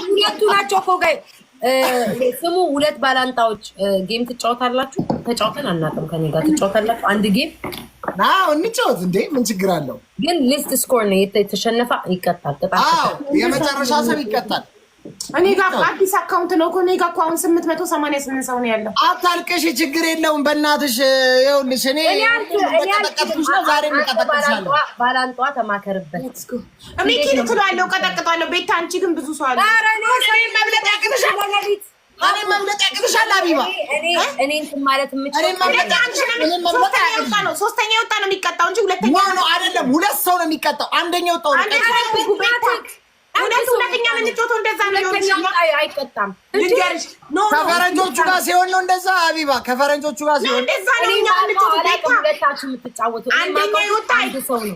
ሁለቱ ናቸው እኮ guys። ስሙ፣ ሁለት ባላንጣዎች game ትጫወታላችሁ? ተጫውተን አናውቅም። ከኔ ጋር ትጫወታላችሁ አንድ game? አዎ እንጫወት እንዴ፣ ምን ችግር አለው? ግን least score ነው፣ የተሸነፈ ይቀጣል። ቅጣት። አዎ፣ የመጨረሻ ሰው ይቀጣል። እኔ ጋር አዲስ account ነው እኮ። እኔ ጋር እኮ አሁን 888 ሰው ነው ያለው። አታልቅሽ፣ ችግር የለውም። በእናትሽ ይኸውልሽ፣ እኔ ቀጠቀጥኩሽ ነው፣ ዛሬ እቀጠቅጥሻለሁ። ባላንጧ ተማከርበት። ሚኪን ትሏለሁ፣ ቀጠቅጧለሁ። ቤታ አንቺ ግን ብዙ ሰው አለ። መብለጥ ያቅትሻል፣ እኔ መብለጥ ያቅትሻል አቢባ። እኔ እንትን ማለት የምችለው ነው ሶስተኛ የወጣ ነው የሚቀጣው እንጂ ሁለተኛ ነው አይደለም። ሁለት ሰው ነው የሚቀጣው። አንደኛ የወጣው ነው። ሁለተኛ የምንጫወተው እንደዛ ነው። አይቀጣም። ልንገርሽ፣ ከፈረንጆቹ ጋር ሲሆን ነው እንደዛ አቢባ፣ ከፈረንጆቹ ጋር ሲሆን እንደዛ ነው። እኛ የምንጫወተው ቤታ ሁለታችሁ የምትጫወተው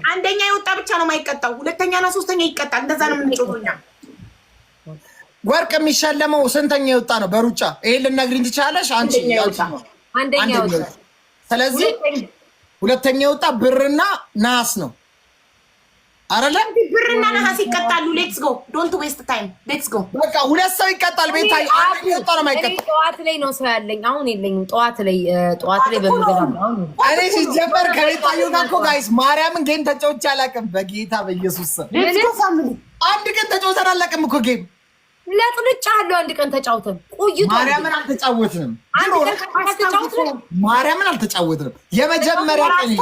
አንደኛ የወጣ ብቻ ነው የማይቀጣው። ሁለተኛና ሶስተኛ ይቀጣል። እንደዛ ነው የምንጫወተው እኛ። ወርቅ የሚሸለመው ስንተኛ የወጣ ነው በሩጫ? ይሄን ልነግሪኝ ትችላለሽ አንቺ? አንደኛ የወጣ። ስለዚህ ሁለተኛ የወጣ ብርና ነሐስ ነው አረለ? ብርና ነሐስ ይቀጣሉ። Let's go, don't waste time, let's go። በቃ ሁለት ሰው ይቀጣል። ቤታ፣ አንደኛ የወጣ ነው የማይቀጣው። ጠዋት ላይ ነው ሰው ያለኝ፣ አሁን የለኝም። ጠዋት ላይ በሚገባ እኔ ሲጀመር ከቤታዮ ጋር እኮ guys ማርያምን game ተጫውቼ አላውቅም። በጌታ በኢየሱስ ስም Let's go, family። አንድ ቀን ተጫውተን አላውቅም እኮ game። ለጥልጫለሁ። አንድ ቀን ተጫውተን ቆይቶ ማርያምን አልተጫወትንም። አንድ ቀን ማርያምን አልተጫወትንም። የመጀመሪያ ቀን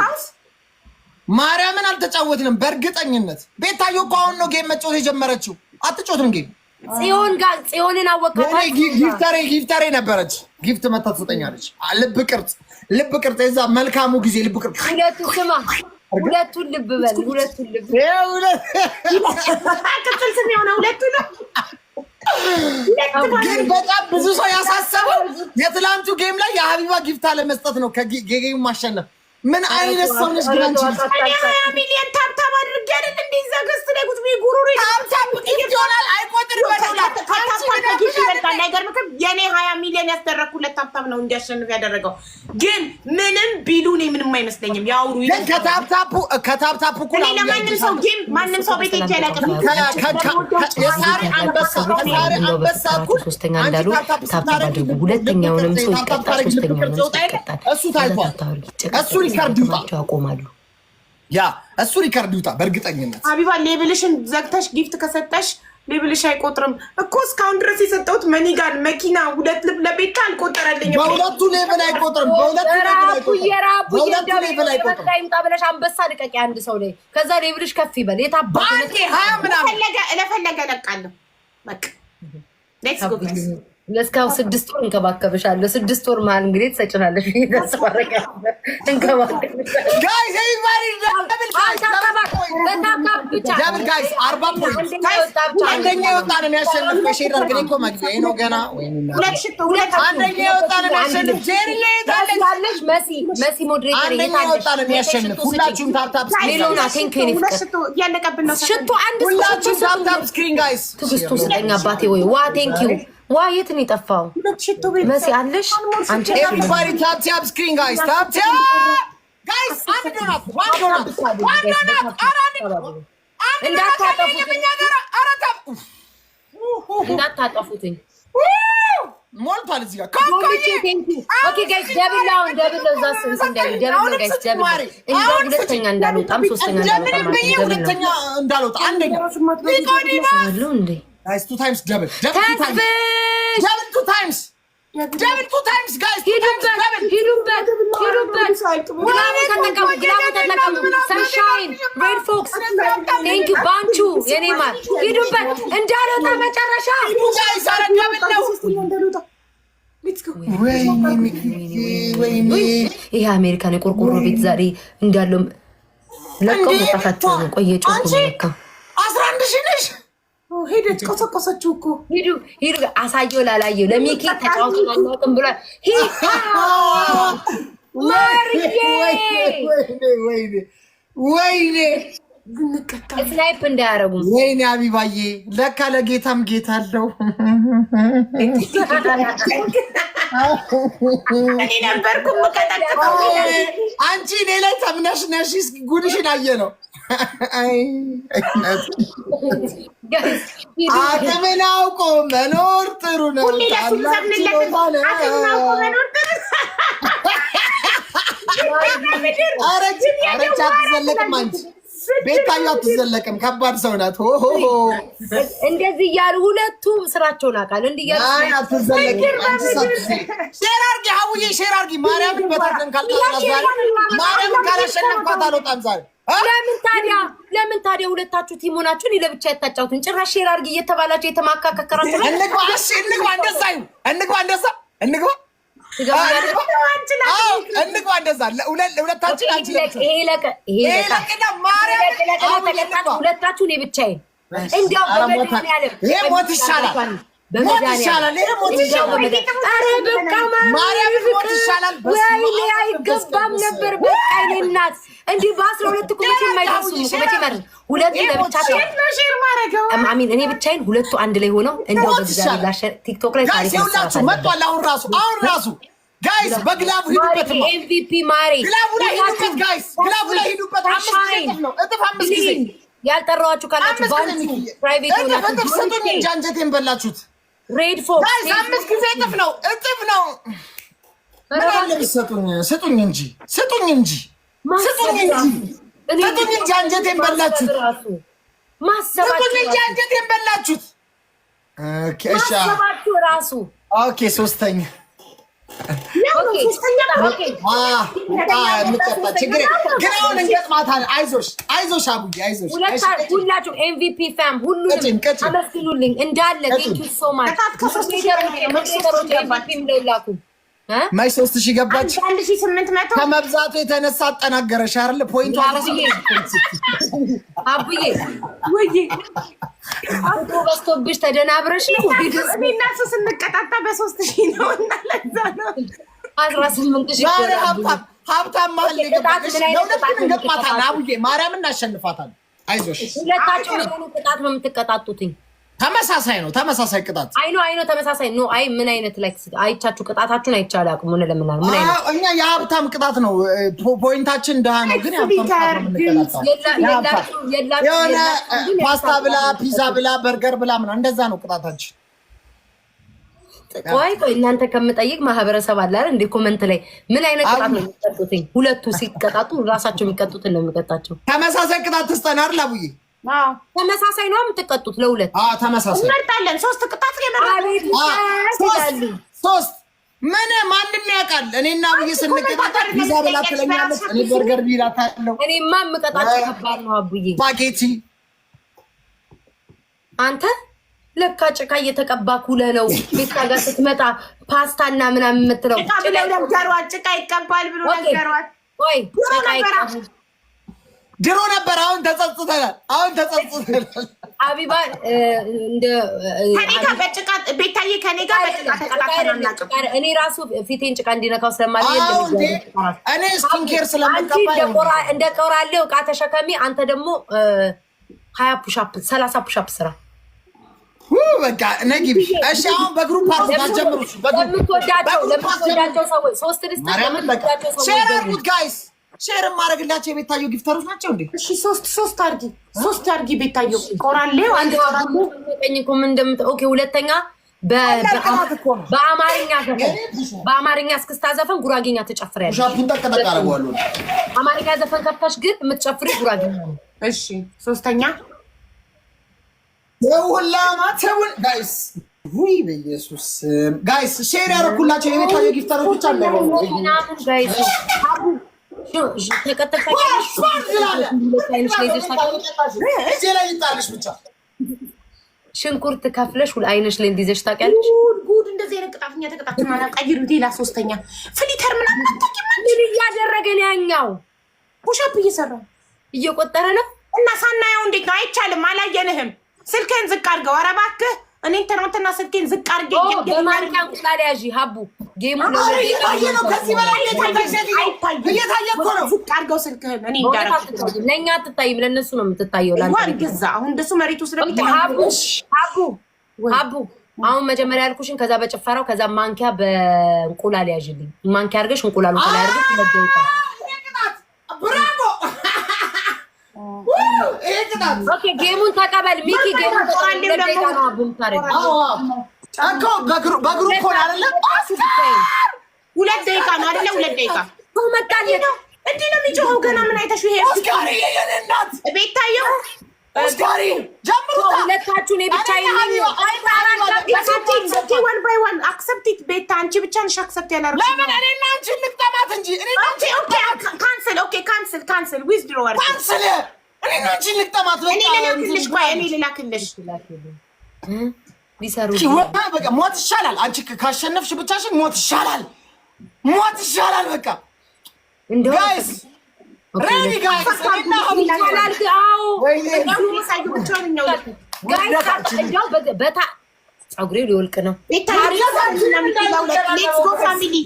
ማርያምን አልተጫወትንም። በእርግጠኝነት ቤታዮ እኮ አሁን ነው game መጫወት የጀመረችው። አትጫወትም game። ጽዮን ጋር፣ ጽዮንን አወቃት። Gifter ኤ ነበረች። Gift መታ ትሰጠኛለች። ልብ ቅርጽ፣ ልብ ቅርጽ፣ የዛ መልካሙ ጊዜ ልብ ቅርጽ። ሁለቱ፣ ስማ፣ ሁለቱን ልብ በል፣ ሁለቱን ልብ። ቅጽል ስም የሆነ ሁለቱ ነው። ግን በጣም ብዙ ሰው ያሳሰበው የትላንቱ game ላይ የሀቢባ gift አለመስጠት ነው። ከ game ኡ ማሸነፍ። ምን አይነት ሰው ነሽ ግን አንቺ? እኔ 20 ሚሊዮን tap tap አድርጌ አይደል እንደ እዛ ገዝት ላይ ቁጭ ብዬ ጉሮሮ Tap tap gift ይሆናል አይቆጥርም። ከ tap tap ከ gift ይበልጣል። አይገርምክም? የእኔ 20 ሚሊዮን ያስደረግኩለት tap tap ነው እንዲያሸንፍ ያደረገው። ግን ምንም ቢሉ እኔ ምንም አይመስለኝም። ያውሩ። ግን ከ tap tap እኩል እኔ ለማንም ሰው game ማንም ሰው ቤት ሄጄ አላውቅም። የሳሪ አንበሳ ከሳሪ አንበሳ እኩል ሶስተኛ እንዳሉ tap tap አድርጉ። ሁለተኛውንም ሰው ይቀጣል፣ ሶስተኛውንም ሰው ይቀጣል። እሱ ታይቷል። እሱ record ይውጣ። ያቆማሉ። Yeah፣ እሱ record ይውጣ በእርግጠኝነት። ሀቢባ፣ level ሽን ዘግተሽ gift ከሰጠሽ level ሽ አይቆጥርም እኮ። እስካሁን ድረስ የሰጠሁት money gun፣ መኪና፣ ሁለት ልብ ለቤታ አልቆጠረልኝም። በሁለቱ level አይቆጥርም። በሁለቱ level አይቆጥርም። በሁለቱ level አይቆጥርም። ይምጣ ብለሽ አንበሳ ልቀቂ አንድ ሰው ላይ፣ ከዛ level ሽ ከፍ ይበል። የታባ በአንዴ 20 ምናምን። ለፈለገ ለፈለገ እለቃለሁ። በቃ let's go, guys። ለእስካሁን 6 ወር እንከባከብሻለሁ። 6 ወር መሀል እንግዲህ ትሰጭናለሽ። ተስፋረጋ እንከባከብሻለሁ። Guys, everybody double, guys። በ tap tap ብቻ። Double, guys፣ 40 point። አንደኛ የወጣ ነው የሚያሸንፍ። በ share አድርገን እኮ መግቢያ ነው ገና። ሁለት ሽቶ፣ ሁለት። አንደኛ የወጣ ነው የሚያሸንፍ። ጄሪ ያለሽ መሲ፣ መሲ moderator። አንደኛ የወጣ ነው የሚያሸንፍ። ሁላችሁም tap tap screen። ሜሎና thank you። ሁለት ሽቶ እያለቀብን ነው። ሽቶ አንድ። ሁላችሁም tap tap screen, guys። ትዕግስቱ ስጠኝ አባቴ። ወይ ዋ፣ thank you። ዋ፣ የት ነው የጠፋው? ሁለት ሽቶ ቤት። መሲ አለሽ አንቺ? Everybody tap tap screen, guys፣ tap tap, guys። አንድ donut፣ one donut፣ one donut። ኧረ አንድ አንድ ዶናት አለኝ እኛ ጋር። ኧረ tap እንዳታጠፉትኝ። ሞልቷል እዚህ ጋር። Okay guys, double አሁን double ነው። እዛ ስንት እንዳሉ double ነው guys፣ double ነው። እንደ ሁለተኛ እንዳልወጣም ሶስተኛ እንደምንም እንዳልወጣም ብዬ ሁለተኛ እንዳልወጣ አንደኛ ኒቆዲማስ አሉ እንዴ? Guys, two times double, double two times። ተስፍሽ። Double two times, double two times, guys። ሂዱበት፣ ሂዱበት፣ ሂዱበት። Glove ኡ ተጠቀሙ፣ glove ኡ ተጠቀሙ። ሰንሻይን፣ ሬድ ፎክስ thank you። ባንቹ የኔ ማር፣ ሂዱበት እንዳልወጣ መጨረሻ። Guys፣ ኧረ double ነው። ወይኔ ሚኪ፣ ወይኔ። ይሄ አሜሪካን የቆርቆሮ ቤት ዛሬ እንዳለው ለቀው መጣፋቸው ነው። ቆየ ጮኩ ለካ። 11,000 ነሽ። ሄደች፣ ቆሰቆሰችው እኮ። ሂዱ ሂዱ። አሳየው ላላየው ለሚኪ ተጫውቶ አናውቅም ብሏል። ማርዬ። ወይኔ ወይኔ። Snipe እንዳያረጉ። ወይኔ አቢባዬ፣ ለካ ለጌታም ጌታ አለው። እኔ ነበርኩ የምቀጠቅጠው። አንቺ እኔ ላይ ተምነሽ ነሽ፣ እስኪ ጉድሽን አየ ነው። አቅምን አውቆ መኖር ጥሩ ነው። ሁሌ ለሱ ልዘፍንለት አቅምን አውቆ መኖር ጥሩ። ኧረ አትዘለቅም አንቺ ቤታዩ አትዘለቅም። ከባድ ሰው ናት። ሆ እንደዚህ እያሉ ሁለቱም ስራቸውን አውቃለሁ። እንዲህ እያሉ አትዘለቅም። Share አድርጊ ሀቡዬ፣ share አድርጊ። ማርያምን በታተን ካልጣላት ዛሬ ማርያምን ካላሸነፍኳት አልወጣም ዛሬ። ለምን ታዲያ ሁለታችሁ team ሆናችሁ እኔ ለብቻ ያታጫውቱን? ጭራሽ share አድርጊ እየተባላችሁ የተማካከራችሁ። እንግባ፣ እሺ እንግባ፣ እንደዛ ይሁን። እንግባ፣ እንደዛ እንግባ፣ እንግባ፣ እንደዛ ሁለታችን። አንቺ ይሄ ለቅና ማርያም ሁለታችሁ፣ እኔ ብቻዬን። እንዲያው በመድኃኒዓለም ይሄ ሞት ይሻላል፣ ሞት ይሻላል። ይሄ ሞት ይሻላል። ኧረ በቃ ማርያምን ሞት ይሻላል። ወይኔ አይገባም ነበር። በቃ የእኔ እናት እንዲህ በ12 እኮ መቼም አይደርሱም እኮ መቼም አይደርሱም። ሁለቱ ለብቻቸው አሚን፣ እኔ ብቻዬን፣ ሁለቱ አንድ ላይ ሆነው እንዲያው በእግዚአብሔር ቲክቶክ ላይ ታሪክ መስራት መጥቷል። አሁን ራሱ guys በ glove ኡ ሂዱበት። MVP ማሪ። Glove ኡ ላይ ሂዱበት guys፣ glove ኡ ላይ ሂዱበት። አምስት ጊዜ እጥፍ ነው፣ እጥፍ አምስት ጊዜ። ያልጠራኋችሁ ካላችሁ ባንቹ private እጥፍ እጥፍ ስጡኝ እንጂ አንጀቴን በላችሁት። ሬድ ፎክስ። Guys አምስት ጊዜ እጥፍ ነው፣ እጥፍ ነው። ምን አለ ብትሰጡኝ? ስጡኝ እንጂ፣ ስጡኝ እንጂ፣ ስጡኝ እንጂ፣ ስጡኝ እንጂ፣ አንጀቴን በላችሁት። ስጡኝ እንጂ አንጀቴን በላችሁት። Okay እሺ፣ ማሰባችሁ ራሱ። Okay ሶስተኛ እንቀጣ ችግር ግን አሁን እንገጥማታለን። አይዞሽ አይዞሽ አቡዬ አይዞሽ። ሁላችሁ MVP fam ሁሉንም አመስግኑልኝ እንዳለ። Thank you so much። MVP ላይ ላኩ። ማይ 3000 ገባች። 1800። ከመብዛቱ የተነሳ አጠናገረሽ አይደል? Point ኡ አቡዬ አቶ በዝቶብሽ ተደናብረሽ ነው። እኔ እና እሱ ስንቀጣጣ በ3000 ነው እና ለዛ ነው። 18,000። ዛሬ ሀብታም መሀል ለሁለቱም እንገጥማታለን። አቡዬ ማርያም እናሸንፋታለን። አይዞሽ። ሁለታችሁ ምን ሆኑ ቅጣት ነው የምትቀጣጡትኝ? ተመሳሳይ ነው። ተመሳሳይ ቅጣት። I know, I know፣ ተመሳሳይ ነው። አይ ምን አይነት like አይቻችሁ ቅጣታችሁን አይቻል አቅም ሆነ ለምናል ምን አይነት እኛ የሀብታም ቅጣት ነው። Point ኣችን ድሃ ነው፣ ግን የሀብታም ቅጣት ነው የምንቀጣጣው። የሆነ ፓስታ ብላ፣ ፒዛ ብላ፣ በርገር ብላ ምናምን እንደዛ ነው ቅጣታችን። ቆይ ቆይ፣ እናንተ ከምጠይቅ ማህበረሰብ አለ አይደል እንዴ? Comment ላይ ምን አይነት ቅጣት ነው የሚቀጡትኝ? ሁለቱ ሲቀጣጡ ራሳቸው የሚቀጡትን ነው የሚቀጣቸው። ተመሳሳይ ቅጣት ትስጠን አይደል አቡዬ? ተመሳሳይ ነው የምትቀጡት ለሁለት። ተመሳሳይ እንመርጣለን። ሶስት ቅጣት። ሶስት ምን ማንም ያውቃል። እኔና አቡዬ ስንቀጣጣ ፒዛ ብላ ትለኛለች፣ እኔ በርገር ብላታለሁ። እኔማ የምቀጣቸው ከባድ ነው አቡዬ። ስፓጌቲ። አንተ ለካ ጭቃ እየተቀባ ኩለህ ነው ቤታ ጋር ስትመጣ ፓስታና ምናምን የምትለው። ጭቃ ብለው ነገሯት። ጭቃ ይቀባል ብሎ ነገሯት። ወይ ጭቃ ይቀቡ። ድሮ ነበር። አሁን ተጸጽተናል። አሁን ተጸጽተናል። አቢባ እንደ ከኔ ጋር በጭቃ ቤታዬ ከኔ ጋር በጭቃ ተቀጣጥተን አናውቅም። እኔ ራሱ ፊቴን ጭቃ እንዲነካው ስለማልሄድ እኔ skin care ስለምቀባ እንደ ቆራሌው እቃ ተሸከሚ። አንተ ደግሞ 20 push-up 30 push-up ስራ። በቃ ነግቢ። እሺ አሁን በ group አጀምሩ። ለምትወዳቸው ሰዎች ሶስት ልስጥ። ለምትወዳቸው ሰዎች Share አድርጉት guys። Share የማደርግላቸው የቤታዮ gifter ኦች ናቸው እንዴ? እሺ ሶስት ሶስት አርጊ፣ ሶስት አርጊ። ቤታዮ ቆራሌው አንድ ቆራሌው። ቀኝ እኮ ምን እንደምት okay። ሁለተኛ በአማርኛ ዘፈን፣ በአማርኛ እስክስታ ዘፈን ጉራጌኛ ትጨፍሪያለሽ። Push-up ኡን ጠቅጠቅ አደርገዋለሁ። አማርኛ ዘፈን ከፍተሽ ግን የምትጨፍሪ ጉራጌኛ ነው። እሺ ሶስተኛ ተውላ ተውን guys። ውይ በኢየሱስ guys፣ share ያደረኩላቸው የቤታዮ gifter ኦች ብቻ እንዳይሆኑ። ምናምን guys አቡ ተቀጥል እጄ ላይ ይጣልሽ ብቻ። ሽንኩርት ከፍለሽ አይንሽ ላይ እንዲዘሽ ታውቂያለሽ? ጉድ ጉድ! እንደዚህ አይነት ቅጣት እኛ ተቀጣችን ማለት ቀይሩ። ሌላ ሶስተኛ filter ምናምን አታውቂም። ምን እያደረገ ነው ያኛው? Push-up እየሰራ። እየቆጠረ ነው። እና ሳናየው እንዴት ነው? አይቻልም። አላየንህም። ስልክህን ዝቅ አድርገው። ኧረ እባክህ እኔ ትናንትና ስልኬን ዝቅ አድርጌ በማንኪያ እንቁላል ያዢ ሀቡ game ኡ እየታየ ነው። ከዚህ በላይ እየታየ እኮ ነው። ዝቅ አድርገው ስልክህን እኔ እንዳደረኩት። ለእኛ አትታይም፣ ለእነሱ ነው የምትታየው። ገዛ አሁን እንደሱ መሬቱ ስለሚጠ ሀቡ ሀቡ ሀቡ። አሁን መጀመሪያ ያልኩሽን፣ ከዛ በጭፈራው፣ ከዛ ማንኪያ በእንቁላል ያዥልኝ። ማንኪያ አድርገሽ እንቁላሉ ከላይ አድርገሽ 2 ደቂቃ። Bravo! ይሄ ቅጣት። Okay፣ game ኡን ተቀበል ሚኪ፣ game ኡን ተቀበል። 2 ደቂቃ ነው አቡ የምታደርጊው። እኮ በ group ሆነ አይደለ? 2 ደቂቃ ነው አይደለ? 2 ደቂቃ። መጣለት። እንዲህ ነው የሚጮኸው። ገና ምን አይተሽ ይሄ ኦስካሪ የኔ እናት። ቤታየው። ኦስካሪ ጀምሩታ። ሁለታችሁ፣ እኔ ብቻዬን ነኝ። One by one, accept it ቤታ፣ አንቺ ብቻ ነሽ accept ያላደረግሽው። ለምን? እኔና አንቺ እንቅጠማት እንጂ እኔና አንቺ። Okay, cancel, okay, cancel, cancel, withdraw. Cancel፣ እኔና አንቺ እንቅጠማት። እኔ ልላክልሽ፣ ቆይ እኔ ልላክልሽ። ሊሰሩ በቃ ሞት ይሻላል። አንቺ ካሸነፍሽ ብቻሽን ሞት ይሻላል፣ ሞት ይሻላል። በቃ guys, ready guys? ይቻላል። አዎ እንደው በታ ፀጉሬ ሊወልቅ ነው።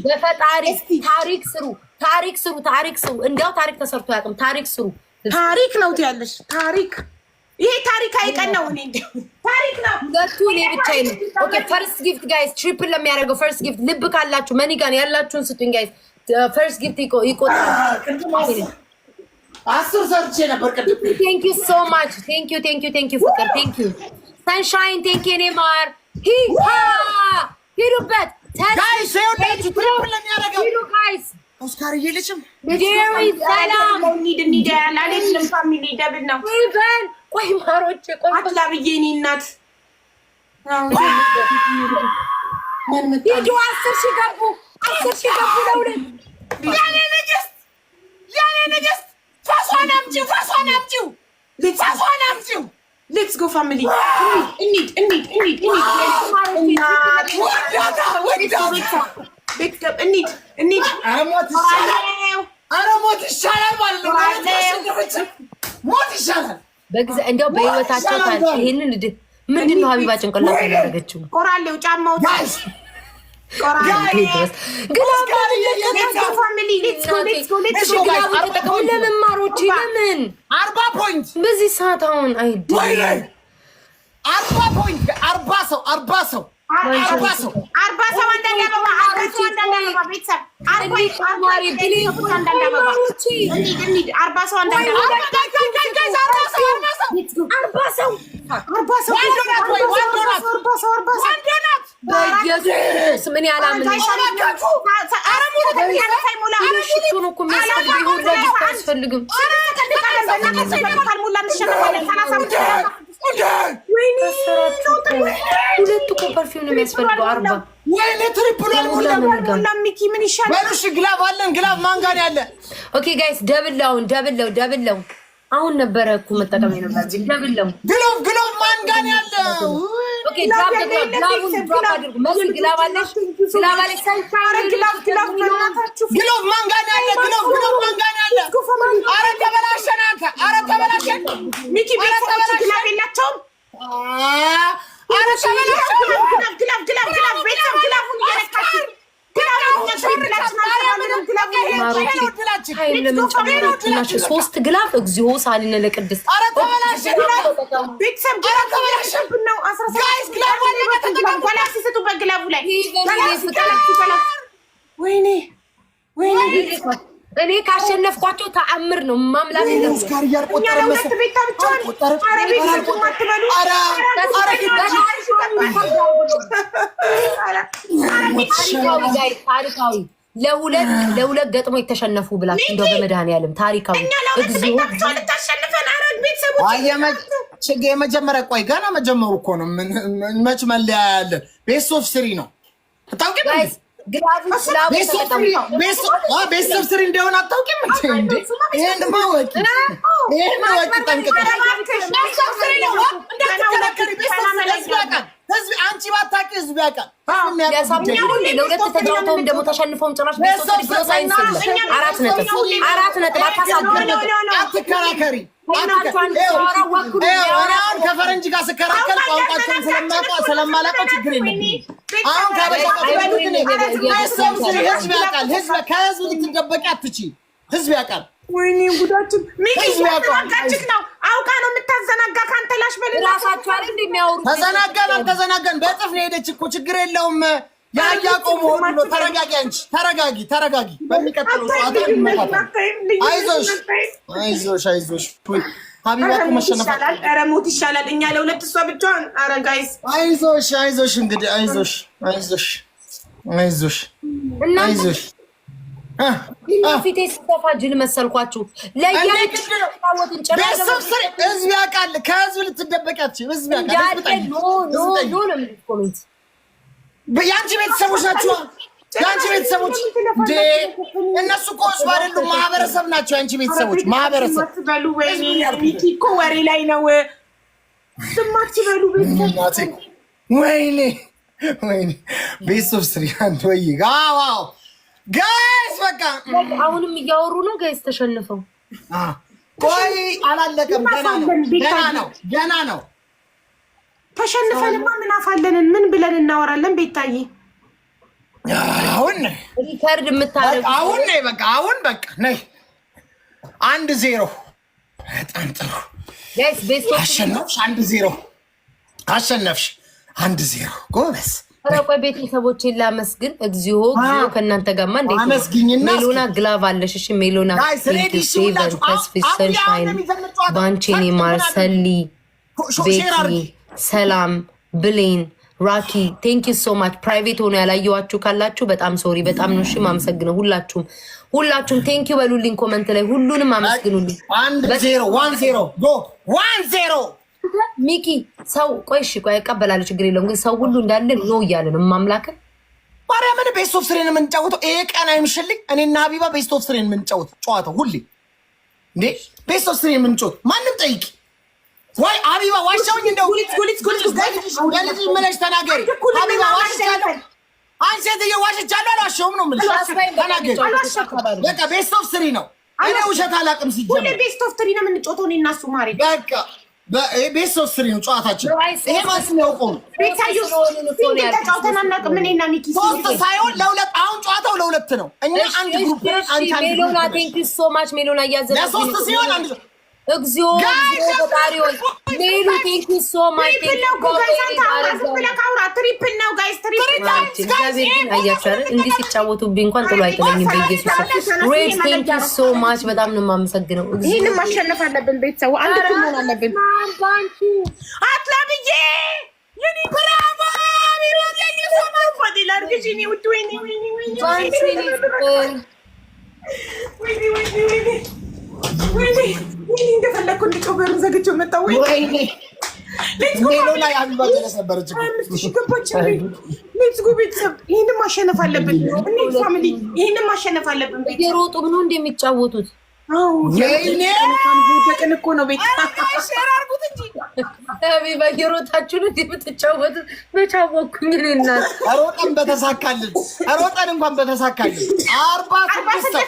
በፈጣሪ ታሪክ ስሩ፣ ታሪክ ስሩ፣ ታሪክ ስሩ። እንዲያው ታሪክ ተሰርቶ አያውቅም። ታሪክ ስሩ። ታሪክ ነው ትያለሽ። ታሪክ፣ ይሄ ታሪካዊ ቀን ነው። እኔ ታሪክ ነው። ሁለቱ፣ እኔ ብቻዬን ነው። Okay, first gift guys፣ triple ለሚያደርገው first gift ልብ ካላችሁ money gun ያላችሁን ስጡኝ guys። First gift ይቆጥራል። 10 ሰርቼ ነበር ቅድም። Thank you so much, thank you, thank you, thank you ፍቅር፣ thank you ሰንሻይን፣ thank you የኔ ማር። ሂ ሂዱበት። Guys፣ ይኸውላችሁ triple ለሚያደርገው ሂዱ guys። ኦስካር ልጅም ጄሪ ሰላም። እንሂድ እንሂድ፣ አልሄድንም። Family, double ነው። ይበን ቆይ ማሮቼ፣ ቆይ። አትላብዬ እኔ እናት። ሂዱ፣ 10,000 ገቡ፣ 10,000 ገቡ ለሁለት። የኔ ንግስት፣ የኔ ንግስት፣ ፈሷን አምጪው፣ ፈሷን አምጪው፣ ፈሷን አምጪው። Let's go family፣ እንሂድ እንሂድ እንሂድ እንሂድ። ወዳታ ወዳታ። ቤተሰብ እንሂድ እንሂድ። ኧረ ሞት ይሻላል፣ ኧረ ሞት ይሻላል ማለት ነው። ሞት ይሻላል። በጊዜ እንዲያው በህይወታቸው ይሄንን ምንድን ነው ሀቢባ ጭንቅላት ያደረገችው? ቆራሌው ጫማው። Guys. Glove Family, let's go, let's go, let's go. ተጠቀሙ። ለምን ማሮቼ? ለምን 40 point። በዚህ ሰዓት አሁን አይደለም። 40 point፣ 40 ሰው፣ 40 ሰው፣ 40 ሰው። 40 ሰው አንዳንድ አበባ፣ 40 ሰው አንዳንድ አበባ፣ ቤተሰብ 40 አንዳንድ አበባ፣ እንሂድ እንሂድ፣ 40 ሰው አንዳንድ አበባ። 40 ሰው። 40 ሰው፣ 40 ሰው፣ 40 ሰው። በኢየሱስ ምን ያላምን ሽቶ ነው እኮ የሚያስፈልገው። ይሁን ለጊፍት አያስፈልግም። ካልሞላ እንሸነፋለን። ሁለት እኮ perfume ነው የሚያስፈልገው። 40። ወይኔ triple አልሞላም። ሚኪ ምን ይሻላል? በሉ እሺ፣ glove አለን። Glove ማን ጋር ያለ? Okay guys፣ double ነው፣ double ነው፣ double ነው። አሁን ነበረ እኮ መጠቀም የነበረብኝ። Double ነው። Glove፣ glove ማን ጋር ያለ? Okay, drop, glove ኡን drop አድርጉ። መሲ glove አለሽ? Glove አለሽ? Glove, glove በእናታችሁ። Glove ማን ጋር ያለ? Glove፣ glove ማን ጋር ያለ? አረ ተበላሸን አንተ! አረ ተበላሸን! ሚኪ፣ ቤተሰቦች glove የላቸውም። አረ ተበላሸን! Glove, glove, glove፣ ቤተሰብ glove ኡን እየነካችሁ። Time ለምን ጨመራችሁ? ናቸው ሶስት glove፣ እግዚኦ ሳሊነ ለቅድስት። አረ ተበላሸን! ቤተሰብ glove ነው። Guys, glove አለ። ጋላክሲ ስጡበት glove ኡ ላይ፣ galaxy, galaxy, galaxy። ወይኔ ወይኔ! እኔ ካሸነፍኳቸው ተአምር ነው ማምላክ። ኦስካር እኛ እያልቆጠረ ለሁለት ቤታ ብቻዋን። ኧረ ቤተሰብ አትበሉ። አረ አረ! ታሪካዊ guys፣ ታሪካዊ፣ ለሁለት ለሁለት ገጥሞ የተሸነፉ ብላችሁ እንደው በመድኃኒዓለም ታሪካዊ። እኛ ለሁለት እግዚኦ። ቤታ ብቻዋን ልታሸንፈን። ኧረ ቤተሰቦች። ችግር የመጀመሪያ፣ ቆይ ገና መጀመሩ እኮ ነው። መች መለያ ያለን? Best of three ነው፣ አታውቂም? Guys, glove ኡ glove ኡ Best of ተጠቀሙ። Three ነው። Best of three እንደሆነ አታውቂም እንዴ? ይሄን ማወቂ፣ ይሄን ማወቂ ጠንቅቀሽ። Best of three ነው፣ እንዳትከራከሪ። Best of three፣ ህዝብ ያውቃል። ህዝብ፣ አንቺ ባታውቂ ህዝብ ያውቃል። ህዝብ የሚያውቀው ያሳምናሉ እንዴ? ለሁለት ተጫውተውም ደግሞ ተሸንፈውም ጭራሽ best of three ብሎ ሳይንስ የለም። 4 ነጥብ፣ 4 ነጥብ አታሳብዱ። አትከራከሪ። አሁን ከፈረንጅ ጋር ስከራከር ቋንቋቸውን ስለማላውቀው ችግር የለብኝም። አሁን ከአበሻ ጋር best of three ህዝብ ያውቃል። ህዝብ ከህዝብ ልትደበቂ አትችይም። ህዝብ ያውቃል። ወይኔ ጉዳችን! ሚኪ ህዝብ ያውቃል። እያተናጋችክ ነው። አውቃ ነው የምታዘናጋ። ከአንተ ላሽ በልና ራሳቸው አይደል እንደሚያወሩት። ተዘናጋን አልተዘናጋን በእጥፍ ነው የሄደች እኮ፣ ችግር የለውም። የአያቆም ሆኑ ነው። ተረጋጊ፣ አንቺ ተረጋጊ፣ ተረጋጊ። በሚቀጥለው ጨዋታ አይዞሽ፣ አይዞሽ፣ አይዞሽ። ሀቢባ እኮ መሸነፍ ይሻላል። ኧረ ሞት ይሻላል። እኛ ለሁለት እሷ ብቻዋን። ኧረ guys አይዞሽ፣ አይዞሽ፣ እንግዲህ አይዞሽ፣ አይዞሽ፣ አይዞሽ፣ አይዞሽ። ፊቴ ስተፋ ጅል መሰልኳችሁ። ህዝብ ያውቃል። ከህዝብ ልትደበቂያችሁ ህዝብ ያውቃል። የአንቺ ቤተሰቦች ናቸው። የአንቺ ቤተሰቦች እንዴ! እነሱ እኮ ህዝብ አይደሉም፣ ማህበረሰብ ናቸው። የአንቺ ቤተሰቦች ማህበረሰብ። በሉ ወይኔ፣ ሚኪ እኮ ወሬ ላይ ነው። ዝም አትበሉ። ወይኔ ወይኔ፣ best of three አንድ ወይ wow guys፣ በቃ አሁንም እያወሩ ነው guys። ተሸንፈው ቆይ፣ አላለቀም። ገና ነው፣ ገና ነው፣ ገና ነው። ተሸንፈንማ ምን አፋለንን? ምን ብለን እናወራለን? ቤታዬ አሁን record የምታደርጉ አሁን ነይ፣ በቃ አሁን በቃ ነይ። 1-0። በጣም ጥሩ አሸነፍሽ። 1-0 አሸነፍሽ። 1-0 ጎበዝ። ኧረ ቆይ ቤተሰቦቼን ላመስግን። እግዚኦ እግዚኦ፣ ከእናንተ ጋርማ እንዴት ነው? አመስግኝና ሜሎና glove አለሽ። እሺ ሜሎና፣ ተስፊ፣ ሰንሻይን፣ ባንቼኔ፣ ማርሰሊ፣ ቤቲ፣ ሰላም፣ ብሌን፣ ራኪ፣ thank you so much። Private ሆኖ ያላየዋችሁ ካላችሁ በጣም sorry። በጣም ነው እሺ ማመሰግነው። ሁላችሁም ሁላችሁም thank you በሉልኝ comment ላይ ሁሉንም አመስግኑልኝ። 1-0፣ 1-0፣ go፣ 1-0። ሚኪ ሰው ቆይ እሺ ቆይ እቀበላለሁ፣ ችግር የለውም። ግን ሰው ሁሉ እንዳለ ነው እያለ ነው ማምላክን። ማርያምን best of three ን የምንጫወተው ይሄ ቀን አይምሽልኝ። እኔና ሀቢባ best of three ን የምንጫወተው ጨዋታው ሁሌ እንዴ best of three ን የምንጫወተው ማንም ጠይቂ ወይ ሀቢባ ዋሻውኝ እንደው ለልጅ ምለሽ ተናገሪ። ሀቢባ ዋሽቻለሁ። አንቺ ሴትዮ ዋሽቻለሁ አልዋሸሁም ነው የምልሽ። ተናገሪ በቃ best of three ነው። እኔ ውሸት አላውቅም ሲጀመር። ሁሌ best of three ነው የምንጫወተው እኔ እና እሱ ማሬ። በቃ best of three ነው ጨዋታችን። ይሄ ማንም ያውቀው ነው። ተጫውተን አናውቅም እኔና ሚኪ። ሶስት ሳይሆን ለሁለት። አሁን ጨዋታው ለሁለት ነው። እኛ አንድ group አንቺ አንድ ሜሎና thank you so much ሜሎና እያዘ ለሶስት ሲሆን አንድ እግዚኦ ፈጣሪ ሆይ ሜሉ thank you so much። Triple ነው እኮ guys። አንተ አውራ፣ ዝም ብለህ አውራ። Triple ነው guys፣ triple ነው። እግዚአብሔር ግን አያችሁ አይደል? እንዲህ ሲጫወቱብኝ እንኳን ጥሎ አይጥለኝም። በኢየሱስ ሬድ thank you so much፣ በጣም ነው የማመሰግነው። ይህንን ማሸነፍ አለብን። ቤተሰቡ አንድ እኩል መሆን አለብን። አትላብዬ የኔ bravo ላድርግሽ የኔ ውድ። ወይኔ ወይኔ ወይኔ ወይኔ ወይኔ ወይኔ ወይኔ እንደፈለግኩ እንድጮህ በሩን ዘግቼው መጣሁ። ወይኔ ሜሎና የሀቢባ ጀለስ ነበረች። ገባች። Let's go ቤተሰብ፣ ይህንን ማሸነፍ አለብን። Family ይህንን ማሸነፍ አለብን። እየሮጡ ምን እንደሚጫወቱት ወይኔ ደቅን እኮ ነው ቤት Share አድርጉት እንጂ። ሀቢባ እየሮጣችሁ ነው የምትጫወቱት። መች አወኩኝ እኔ እናት። ሮጠን በተሳካልን፣ ሮጠን እንኳን በተሳካልን። 46 ሰው፣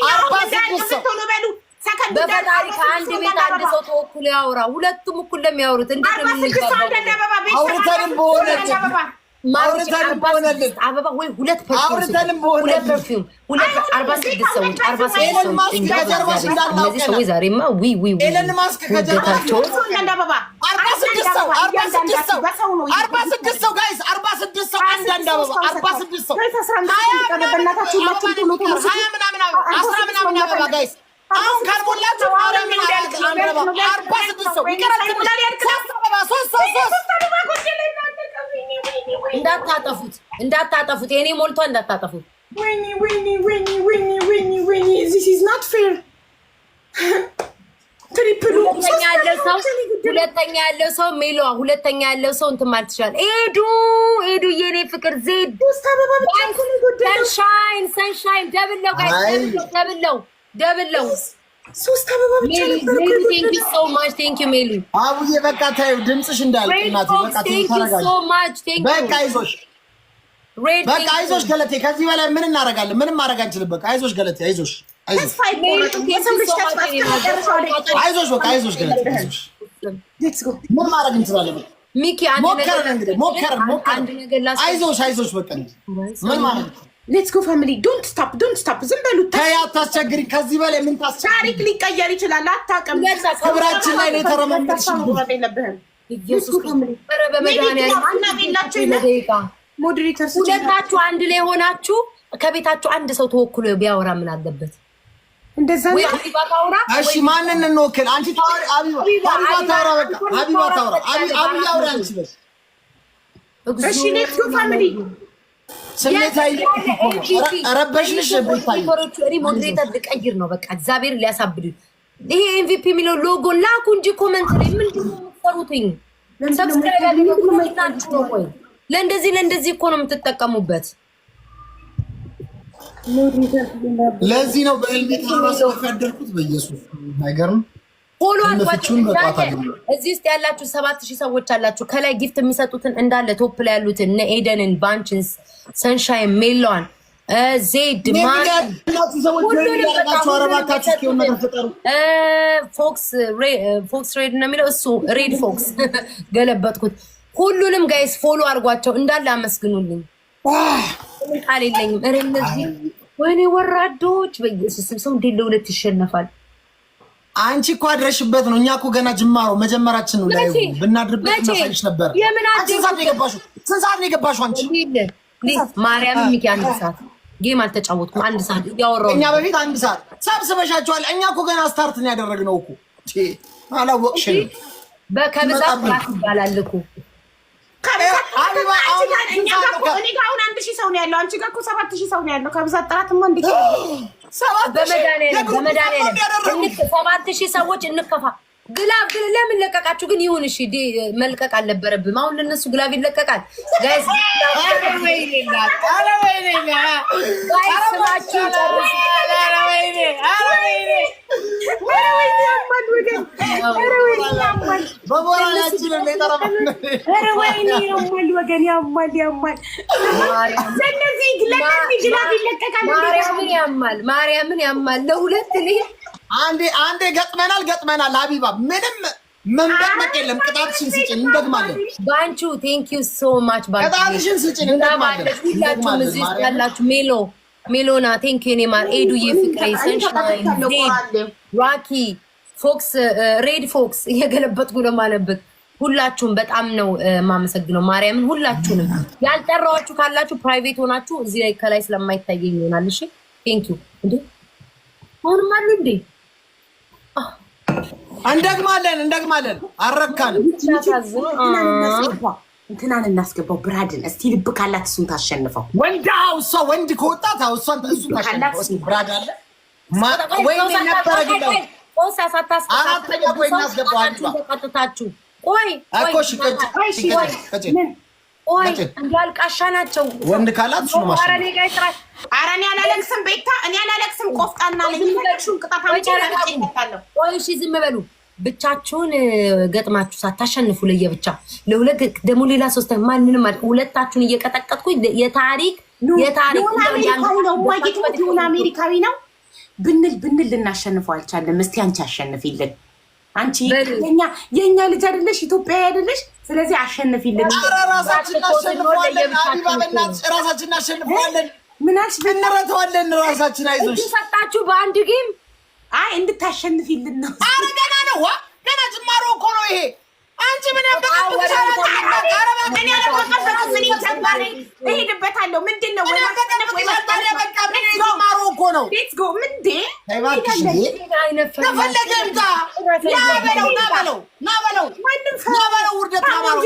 46 ሰው። ቶሎ በሉ። በፈጣሪ ከአንድ ቤት አንድ ሰው ተወክሎ ያውራ። ሁለቱም እኩል ለሚያወሩት እንዴት ነው የምንግባባው? አውርተንም በሆነልን አውርተንም በሆነልን አበባ ወይ ሁለት perfume አውርተንም በሆነልን ሁለት perfume ሁለት 46 ሰዎች፣ 46 ኤለን ሰዎች። ማስክ ከጀርባሽ እንዳለ እነዚህ ሰዎች ዛሬማ ዊ ዊ ዊ ኤለን ማስክ ከጀርባሽ ውደታቸውን 46 ሰው፣ 46 ሰው፣ 46 ሰው guys፣ 46 ሰው አንዳንድ አበባ፣ 46 ሰው፣ 20 ምናምን አበባ፣ 10 ምናምን አበባ guys። አሁን ካልሞላችሁ ማርያምን 46 ሰው ይቀራል። ትንሽ ሶስት አበባ፣ ሶስት ሰው፣ ሶስት። እንዳታጠፉት፣ እንዳታጠፉት፣ የኔ ሞልቷ እንዳታጠፉት። ወይኔ ወይኔ ወይኔ ወይኔ ወይኔ ወይኔ፣ this is not fair። Triple ኡ ሁለተኛ ያለው ሰው፣ ሁለተኛ ያለው ሰው ሜሎዋ፣ ሁለተኛ ያለው ሰው እንትን ማለት ይችላል። ኤዱ፣ ኤዱ የኔ ፍቅር፣ ዜድ፣ ሶስት አበባ ብቻ እኮ ነው የጎደለው። ሰንሻይን፣ ሰንሻይን፣ double ነው guys፣ double ነው፣ double ነው። ሶስት አበባ ብቻ ነበር እኮ ሜሉ thank you የጎደለው። So much, thank you ሜሉ። አቡዬ በቃ ታዩ ድምፅሽ እንዳያልቅ እናቴ በቃ ተይው፣ ተረጋጊ። So much thank you። በቃ አይዞሽ፣ ሬድ በቃ አይዞሽ ገለቴ። ከዚህ በላይ ምን እናደርጋለን? ምንም ማድረግ አንችልም። በቃ አይዞሽ ገለቴ፣ አይዞሽ፣ አይዞሽ፣ ተስፋ አይቆረጥም። የሰው ልጅ ተስፋ እስከ መጨረሻው ደቂቃ። አይዞሽ፣ በቃ አይዞሽ ገለቴ፣ አይዞሽ። Let's go። ምን ማድረግ እንችላለን? በቃ ሚኪ አንድ ነገር ሞከርን እንግዲህ፣ ሞከርን፣ ሞከርን። አንድ ነገር ላስ አይዞሽ፣ አይዞሽ፣ በቃ ምን ማለት ነው? Let's go family። Don't stop, don't stop። ዝም በሉ። ተይ አታስቸግሪ። ከዚህ በላይ ምን ታስቸግሪ? ታሪክ ሊቀየር ይችላል። አታውቅም። ክብራችን ላይ ነው የተረማመድሽ። የለብህም። ኢየሱስ ኧረ በመድኃኒዓለም Moderator ሁለታችሁ አንድ ላይ ሆናችሁ ከቤታችሁ አንድ ሰው ተወክሎ ቢያወራ ምን አለበት? እንደዛ ወይ ሀቢባ ታውራ። እሺ ማንን እንወክል? አንቺ ታወሪ፣ ሀቢባ ሀቢባ ታውራ። በቃ ሀቢባ ታውራ። አቢ አቢ አውራ አንቺ በስ። እሺ let's go family። ስሜታዊ ረበሽንሽ ቤታዬ። እኔ moderator ልቀይር ነው በቃ። እግዚአብሔር ሊያሳብዱ ይሄ MVP የሚለው ሎጎ ላኩ እንጂ comment ላይ ምንድን ነው የምትሰሩትኝ? Subscribe ያደረጉናችሁ ነው ወይ? ለእንደዚህ ለእንደዚህ እኮ ነው የምትጠቀሙበት። ለዚህ ነው በህልሜ ተራራ ስለፈደርኩት በኢየሱስ አይገርም። Follow ፍቹን በጧት አገኘሁ። እዚህ ውስጥ ያላችሁ 7,000 ሰዎች አላችሁ። ከላይ gift የሚሰጡትን እንዳለ top ላይ ያሉትን እነ ኤደንን፣ ባንችን፣ ሰንሻይን፣ ሜሏን፣ ዜድ ያላችሁ ሰዎች ሁሉንም በቃ ያላችሁ ኧረ እባካችሁ እስኪ የሆነ ነገር ፍጠሩ። ፎክስ ፎክስ ሬድ ነው የሚለው እሱ ሬድ ፎክስ ገለበጥኩት። ሁሉንም guys follow አድርጓቸው እንዳለ አመስግኑልኝ። ቃል የለኝም። ኧረ እነዚህ ወይኔ ወራዶች፣ በኢየሱስ ስም ሰው እንዴት ለሁለት ይሸነፋል? አንቺ እኮ አድረሽበት ነው። እኛ እኮ ገና ጅማሮ መጀመራችን ነው። ላይ መቼ? ብናድርበት መቼ? እናሳይሽ ነበር። የምን አንቺ ስንት ሰዓት ነው የገባሽው? ስንት ሰዓት ነው የገባሽው አንቺ? ማርያም ሚኪ አንድ ሰዓት game አልተጫወትኩም። አንድ ሰዓት እያወራሁ እኛ በፊት አንድ ሰዓት ሰብስበሻቸዋል። እኛ እኮ ገና start ነው ያደረግነው እኮ አላወቅሽንም። ከብዛት ራት ይባላል እኮ። ሀቢባ አሁን እኔ ጋር አሁን 1,000 ሰው ነው ያለው። አንቺ ጋር እኮ 7,000 ሰው ነው ያለው። ከብዛት ጥራትማ እንዴት በመድኃኒዓለም በመድኃኒዓለም 7,000 ሰዎች እንከፋ። Glove ግን ለምን ለቀቃችሁ? ግን ይሁን እሺ፣ መልቀቅ አልነበረብም። አሁን ለነሱ glove ይለቀቃል። Guys guys ስማችሁ ጨርሱ። ኧረ ወይኔ ያማል ወገን፣ ኧረ ወይኔ ያማል፣ በሞራላችን ኧረ ወይኔ ያማል ወገን፣ ያማል ያማል። ለእነዚህ ለእነዚህ glove ይለቀቃል። ማርያምን ያማል፣ ማርያምን ያማል። ለሁለት እኔ አንዴ አንዴ ገጥመናል ገጥመናል። ሀቢባ ምንም መንበቅበቅ የለም። ቅጣትሽን ስጭን እንደግማለን። ባንቹ thank you so much ባንቹ። ቅጣትሽን ስጭን እንደግማለን። ሁላችሁም እዚህ ውስጥ ያላችሁ ሜሎ ሜሎና thank you ኔማር፣ ኤዱዬ፣ ፍቅሬ፣ ሰንሻይን፣ ዜድ፣ ራኪ፣ ፎክስ፣ ሬድ ፎክስ እየገለበጥኩ ነው ማለበት። ሁላችሁም በጣም ነው የማመሰግነው ማርያምን። ሁላችሁንም ያልጠራኋችሁ ካላችሁ private ሆናችሁ እዚህ ላይ ከላይ ስለማይታየኝ ይሆናል። እሺ thank you። እንዴ አሁንም አሉ እንዴ? እንደግማለን እንደግማለን። አረካንም። እንትናን እናስገባው ብራድን። እስቲ ልብ ካላት እሱን ታሸንፈው። ወንድ አዎ፣ እሷ ወንድ ከወጣት አዎ፣ እሷን እሱን ታሸንፈው። እስኪ ብራድ አለ ወይኔ ነበረ ግን ቆሳ ሳታስ አራተኛ ቆይ እናስገባው። ሀቢባ ተቀጥታችሁ ቆይ እኮ እሺ፣ ቀጭ ቀጭ ቆይ እንዲ አልቃሻ ናቸው። ወንድ ካላት እሱ ነው ኧረ ማሸነፍ። እኔ ጋር ይጥራል። ኧረ እኔ አላለቅስም ቤታ፣ እኔ አላለቅስም። ቆፍጣና ነኝ። የፈለግሽውን ቅጣት አምጪ፣ እቀጣለሁ። ቆይ እሺ ዝም በሉ። ብቻችሁን ገጥማችሁ ሳታሸንፉ ለየብቻ ለሁለት ደግሞ ሌላ ሶስት ማንንም ሁለታችሁን እየቀጠቀጥኩ የታሪክ የታሪክ የሆነ አሜሪካዊ ነው እማዬ ትሙት፣ የሆነ አሜሪካዊ ነው ብንል ብንል ልናሸንፈው አልቻለም። እስቲ አንቺ አሸንፊልን። አንቺ የኛ ልጅ አይደለሽ፣ ኢትዮጵያዊ አይደለሽ። ስለዚህ አሸንፊልን። ኧረ ራሳችን እናሸንፈዋለን። ሀቢባ በእናትሽ ራሳችን እናሸንፈዋለን። ምን አልሽ? እንረተዋለን ራሳችን። አይዞሽ ሰጣችሁ በአንድ game። አይ እንድታሸንፊልን ነው። ኧረ ገና ነው ዋ ገና ጅማሮ እኮ ነው ይሄ። አንቺ ምን ያበቃብሻል? እኔ አልበቀበቅም። እኔ ተግባሬ እሄድበታለሁ። ምንድን ነው ወይ ማሸነፍ ወይ ጅማሮ እኮ ነው። Let's go። ምንዴ እባክሽ ከፈለገ ይምጣ። ና በለው ና በለው ና በለው ና በለው ውርደት ና በለው።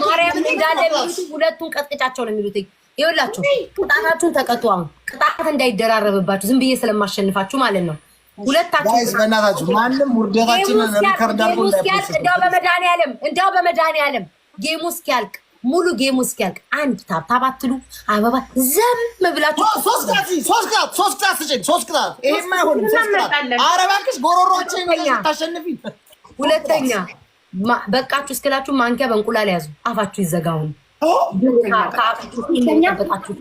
ማርያምን እንዳለ የሚሉት ሁለቱን ቀጥቅጫቸው ነው የሚሉት። ይኸውላችሁ ቅጣታችሁን ተቀጡ። አሁን ቅጣት እንዳይደራረብባችሁ ዝም ብዬ ስለማሸንፋችሁ ማለት ነው። ሁለታችሁ Guys በእናታችሁ ማንም ውርደታችንን record አድርጎ Game ኡ እስኪያልቅ እንዳይ post። እንዲያው በመድኃኒዓለም እንዲያው በመድኃኒዓለም game ኡ እስኪያልቅ ሙሉ game ኡ እስኪያልቅ አንድ tap tap አትሉ አበባ ዘም ብላችሁ ሶስት ቅጣት ሶስት ቅጣት ሶስት ቅጣት ስጭኝ። ሶስት ቅጣት ይሄማ አይሆንም። ሶስት ቅጣት። ኧረ እባክሽ ጎሮሮችን ታሸንፊ። ሁለተኛ በቃችሁ እስክላችሁ ማንኪያ በእንቁላል ያዙ። አፋችሁ ይዘጋውን።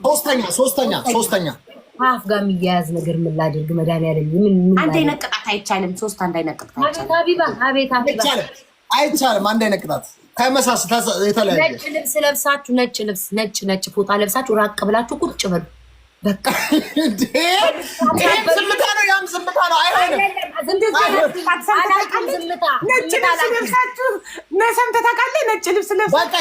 ሶስተኛ ሶስተኛ ሶስተኛ ከአፍ ጋር የሚያያዝ ነገር ምን ላድርግ? መድኃኒዓለም ምን ምን አንድ አይነት ቅጣት አይቻልም። ሶስት አንድ አይነት ቅጣት አይቻልም። ሀቢባ አቤት ሀቢባ አይቻልም አይቻልም። አንድ አይነት ቅጣት ተመሳስ የተለያየ ነጭ ልብስ ለብሳችሁ ነጭ ልብስ ነጭ ነጭ ፎጣ ለብሳችሁ ራቅ ብላችሁ ቁጭ በሉ። በቃ ይሄም ዝምታ ነው፣ ያም ዝምታ ነው። አይሆንም። አላውቅም። ዝምታ ነጭ ልብስ ለብሳችሁ ሰምተህ ታውቃለህ? ነጭ ልብስ ለብሳ በቃ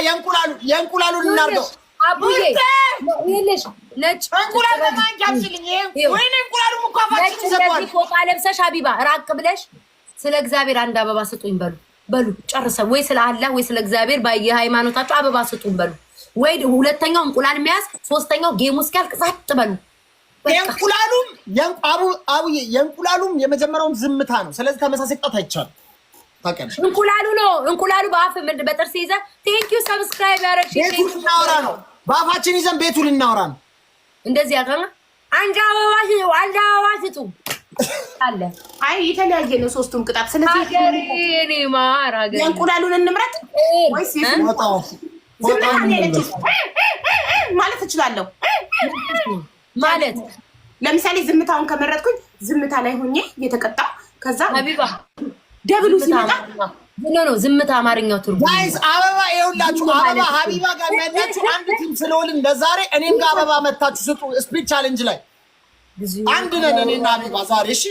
የእንቁላሉን እናድርገው። አቡዬ ይኸውልሽ ነጭ እንቁላል በማንኪያ አምጪልኝ። ወይኔ እንቁላሉም እኮ ነጭ አፋችን ይዘጋዋል። እንደዚህ ፎጣ ለብሰሽ ሀቢባ ራቅ ብለሽ ስለ እግዚአብሔር አንድ አበባ ስጡኝ በሉ፣ በሉ ጨርሰ ወይ ስለ አላህ ወይ ስለ እግዚአብሔር በየሃይማኖታችሁ አበባ ስጡኝ በሉ። ወይ ሁለተኛው እንቁላል መያዝ፣ ሶስተኛው game ኡ እስኪያልቅ ጸጥ በሉ። የእንቁላሉም አቡዬ የእንቁላሉም የመጀመሪያውም ዝምታ ነው። ስለዚህ ተመሳሳይ ቅጣት አይቻልም። ታውቂያለሽ። እንቁላሉ ነው እንቁላሉ በአፍ ምንድን በጥርስ ይዘህ thank you subscribe ያረግሽ ቤቱ ልናወራ ነው። በአፋችን ይዘን ቤቱ ልናወራ ነው። እንደዚህ ያልከና አንድ አበባ ስጡ፣ አንድ አበባ ስጡ አለ። አይ የተለያየ ነው ሶስቱም ቅጣት። ስለዚህ ሀገሬ የኔ ማር ሀገሬ የእንቁላሉን እንምረጥ ወይስ ዝምታ ነው ያለችው? ማለት እችላለሁ። ማለት ለምሳሌ ዝምታውን ከመረጥኩኝ ዝምታ ላይ ሆኜ እየተቀጣው ከዛ ሀቢባ double ኡ ሲመጣ no no ዝምታ አማርኛው ትርጉም guys አበባ ይኸውላችሁ፣ አበባ ሀቢባ ጋር ያላችሁ አንድ team ስለሆንን ለዛሬ እኔም ጋር አበባ መታችሁ ስጡ። Speed challenge ላይ አንድ ነን እኔና ሀቢባ ዛሬ። እሺ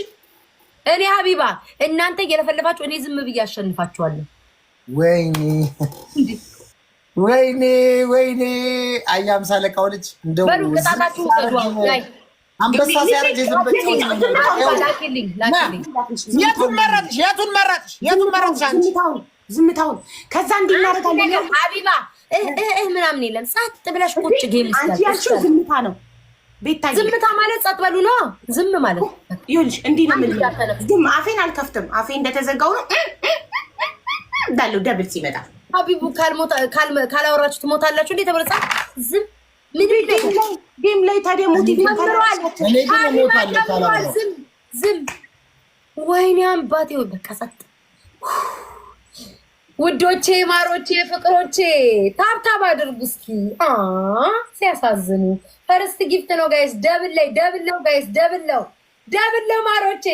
እኔ ሀቢባ እናንተ እየለፈለፋችሁ እኔ ዝም ብዬ አሸንፋችኋለሁ። ወይኔ ወይኔ ወይኔ! አያም ሳለቃው ልጅ እንደው በሉ ቅጣታችሁ ውሰዱ። አሁን ላይ አንበሳ ሲያረጅ የዝንበት ላኪልኝ ላኪልኝ። የቱን መረጥሽ? የቱን መረጥሽ? የቱን መረጥሽ አንቺ? ዝምታውን ዝምታውን ከዛ እንዲህ እናደርጋለን። ሀቢባ እህ እህ ምናምን የለም። ጸጥ ብለሽ ቁጭ game አንቺ ያልሽው ዝምታ ነው። ቤታዬ ዝምታ ማለት ጸጥ በሉ ነው። ዝም ማለት ይኸውልሽ፣ እንዲህ ነው የምልህ። ዝም አፌን አልከፍትም። አፌ እንደተዘጋው ነው እንዳለው double ሲመጣ ሀቢቡ ካላወራችሁ ትሞታላችሁ እንዴ ተብሎ ጸጥ ዝም ምንም game ላይ ታዲያ motive ጨምሯል። እኔ ግን እሞታለሁ ካላወራሁ። ዝም ዝም። ወይኔ አባቴ ወይ በቃ ጸጥ። ውዶቼ፣ ማሮቼ፣ ፍቅሮቼ tap tap አድርጉ እስኪ። አ ሲያሳዝኑ። First gift ነው guys። Double ላይ double ነው guys። Double ነው double ነው ማሮቼ፣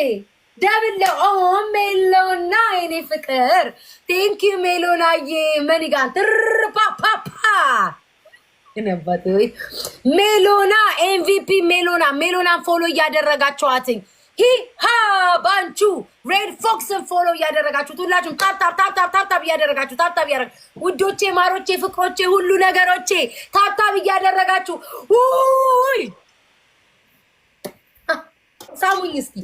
double ነው። ኦ ሜሎና የኔ ፍቅር thank you ሜሎናዬ። መኒጋን ትር ፓ አባቴ ወይ ሜሎና MVP ሜሎና ሜሎናን follow እያደረጋችኋትኝ ሂ ሃ ባንቹ ሬድ ፎክስን follow እያደረጋችሁት ሁላችሁም tap tap tap tap tap tap እያደረጋችሁ tap tap እያደረጋችሁ ውዶቼ፣ ማሮቼ፣ ፍቅሮቼ፣ ሁሉ ነገሮቼ tap tap እያደረጋችሁ ውይ ሳሙኝ እስኪ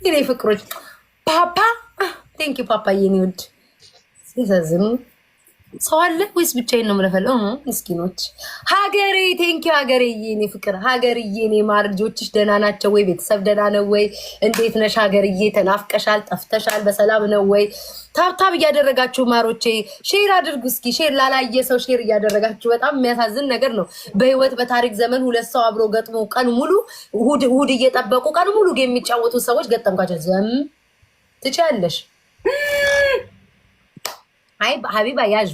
የኔ ፍቅሮች። ፓፓ thank you ፓፓ የኔ ውድ። ሲያሳዝኑ ሰው አለ ወይስ ብቻዬን ነው የምለፈለው? ምስኪኖች። ሀገሬ thank you ሀገሬ የኔ ፍቅር ሀገርዬ የኔ ማር። ልጆችሽ ደህና ናቸው ወይ? ቤተሰብ ደህና ነው ወይ? እንዴት ነሽ ሀገርዬ? ተናፍቀሻል፣ ጠፍተሻል። በሰላም ነው ወይ? Tap tap እያደረጋችሁ ማሮቼ share አድርጉ እስኪ። Share ላላየ ሰው share እያደረጋችሁ። በጣም የሚያሳዝን ነገር ነው። በህይወት በታሪክ ዘመን ሁለት ሰው አብሮ ገጥሞ ቀን ሙሉ እሑድ እሑድ እየጠበቁ ቀን ሙሉ የሚጫወቱ ሰዎች ገጠምኳቸው። ዘም ትችያለሽ። አይ ሀቢባ ያዡ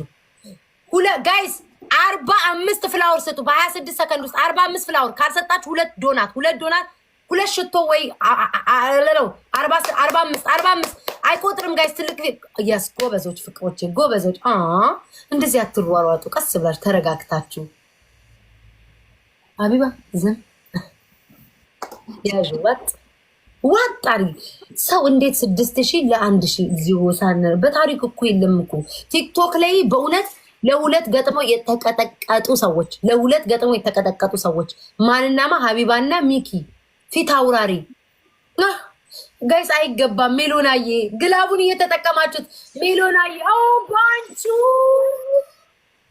ሁለ guys 45 flower ስጡ። በ26 ሰከንድ ውስጥ 45 flower ካልሰጣችሁ ሁለት ዶናት፣ ሁለት ዶናት፣ ሁለት ሽቶ ወይ ነው 45 45 አይቆጥርም guys። ትልቅ yes ጎበዞች፣ ፍቅሮቼ ጎበዞች። እንደዚህ አትሯሯጡ። ቀስ ብላችሁ ተረጋግታችሁ። ሀቢባ ዝም ያዥ ወጥ ዋጥ አድርጊ። ሰው እንዴት 6000 ለ1000 እግዚኦ ሳነ በታሪክ እኮ የለም እኮ ቲክቶክ ላይ በእውነት ለሁለት ገጥመው የተቀጠቀጡ ሰዎች፣ ለሁለት ገጥመው የተቀጠቀጡ ሰዎች ማንናማ ሀቢባና ሚኪ ፊት አውራሪ guys አይገባም። ሜሎናዬ glove ኡን እየተጠቀማችሁት ሜሎናዬ፣ ኦ ባንቹ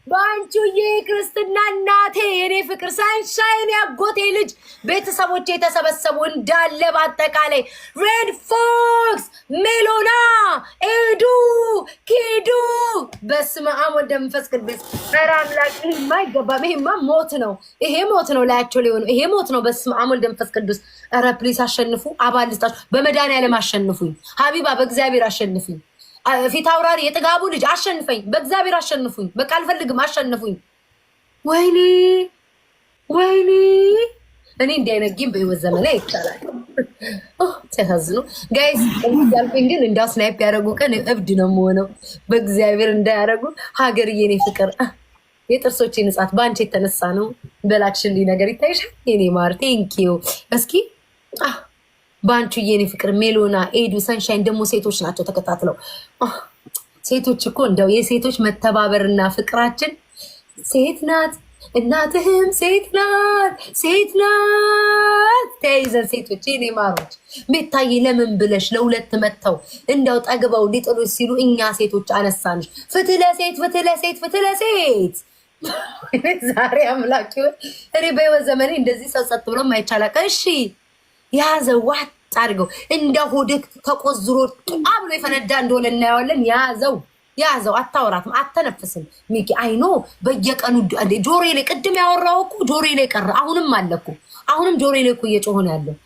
ባንቹዬ፣ ክርስትና እናቴ የኔ ፍቅር sunshine ያጎቴ ልጅ ቤተሰቦቼ የተሰበሰቡ እንዳለ በአጠቃላይ ሬድ ፎክስ፣ ሜሎና፣ ኤዱ፣ ኪዱ፣ በስመ አብ ወወልድ ወመንፈስ ቅዱስ። ኧረ አምላክ ይሄማ አይገባም። ይሄማ ሞት ነው። ይሄ ሞት ነው። ላያቸው ሊሆኑ ይሄ ሞት ነው። በስመ አብ ወወልድ ወመንፈስ ቅዱስ። ኧረ please አሸንፉ። አባል ልስጣችሁ። በመድኃኒዓለም አሸንፉኝ። ሀቢባ በእግዚአብሔር አሸንፉኝ። ፊት አውራሪ የጥጋቡ ልጅ አሸንፈኝ፣ በእግዚአብሔር አሸንፉኝ። በቃ አልፈልግም፣ አሸንፉኝ። ወይኔ ወይኔ፣ እኔ እንዲህ አይነት game በህይወት ዘመን ላይ ይቻላል። ሲያሳዝኑ guys። ያልኩኝ ግን እንዳው snipe ያደረጉ ቀን እብድ ነው የምሆነው። በእግዚአብሔር እንዳያደረጉ ሀገር የኔ ፍቅር የጥርሶቼ ንጻት በአንቺ የተነሳ ነው። በላክሽልኝ ነገር ይታይሻል የኔ ማር፣ thank you። እስኪ በአንቹ የኔ ፍቅር፣ ሜሎና፣ ኤዱ፣ ሰንሻይን ደግሞ ሴቶች ናቸው ተከታትለው። ሴቶች እኮ እንደው የሴቶች መተባበርና ፍቅራችን፣ ሴት ናት እናትህም ሴት ናት፣ ሴት ናት። ተያይዘን ሴቶች የኔ ማሮች፣ ቤታዬ ለምን ብለሽ ለሁለት መጥተው እንዲያው ጠግበው ሊጥሉሽ ሲሉ እኛ ሴቶች አነሳንሽ። ፍትህ ለሴት፣ ፍትህ ለሴት፣ ፍትህ ለሴት። ዛሬ አምላክ፣ እኔ በህይወት ዘመኔ እንደዚህ ሰው ጸጥ ብሎ አይቻላል። እሺ ያዘው፣ ዋጥ አድርገው፣ እንደ ሆድህ ተቆዝሮ ጧ ብሎ የፈነዳ እንደሆነ እናየዋለን። ያዘው ያዘው፣ አታወራትም፣ አተነፍስም። ሚኪ አይኖ በየቀኑ ጆሮዬ ላይ፣ ቅድም ያወራው እኮ ጆሮዬ ላይ ቀረ። አሁንም አለ እኮ፣ አሁንም ጆሮዬ ላይ እኮ እየጮኸ ነው ያለው።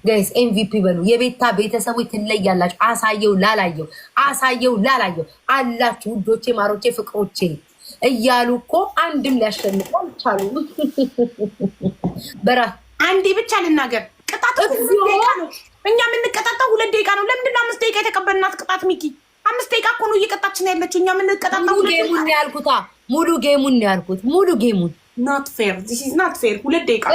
Guys MVP በሉ። የቤታ ቤተሰቦች ትለያላችሁ። አሳየው ላላየው፣ አሳየው ላላየው አላችሁ ውዶቼ፣ ማሮቼ፣ ፍቅሮቼ እያሉ እኮ አንድም ሊያሸንፉ አልቻሉም። በራ አንዴ ብቻ ልናገር። ቅጣት ነው። እኛ የምንቀጣጣው 2 ደቂቃ ነው። ለምንድን ነው 5 ደቂቃ የተቀበልናት ቅጣት ሚኪ? 5 ደቂቃ እኮ ነው እየቀጣችን ያለችው። እኛ የምንቀጣጣው ሙሉ game ኡን ያልኩታ፣ ሙሉ game ኡን ያልኩት፣ ሙሉ game ኡን። Not fair, this is not fair። 2 ደቂቃ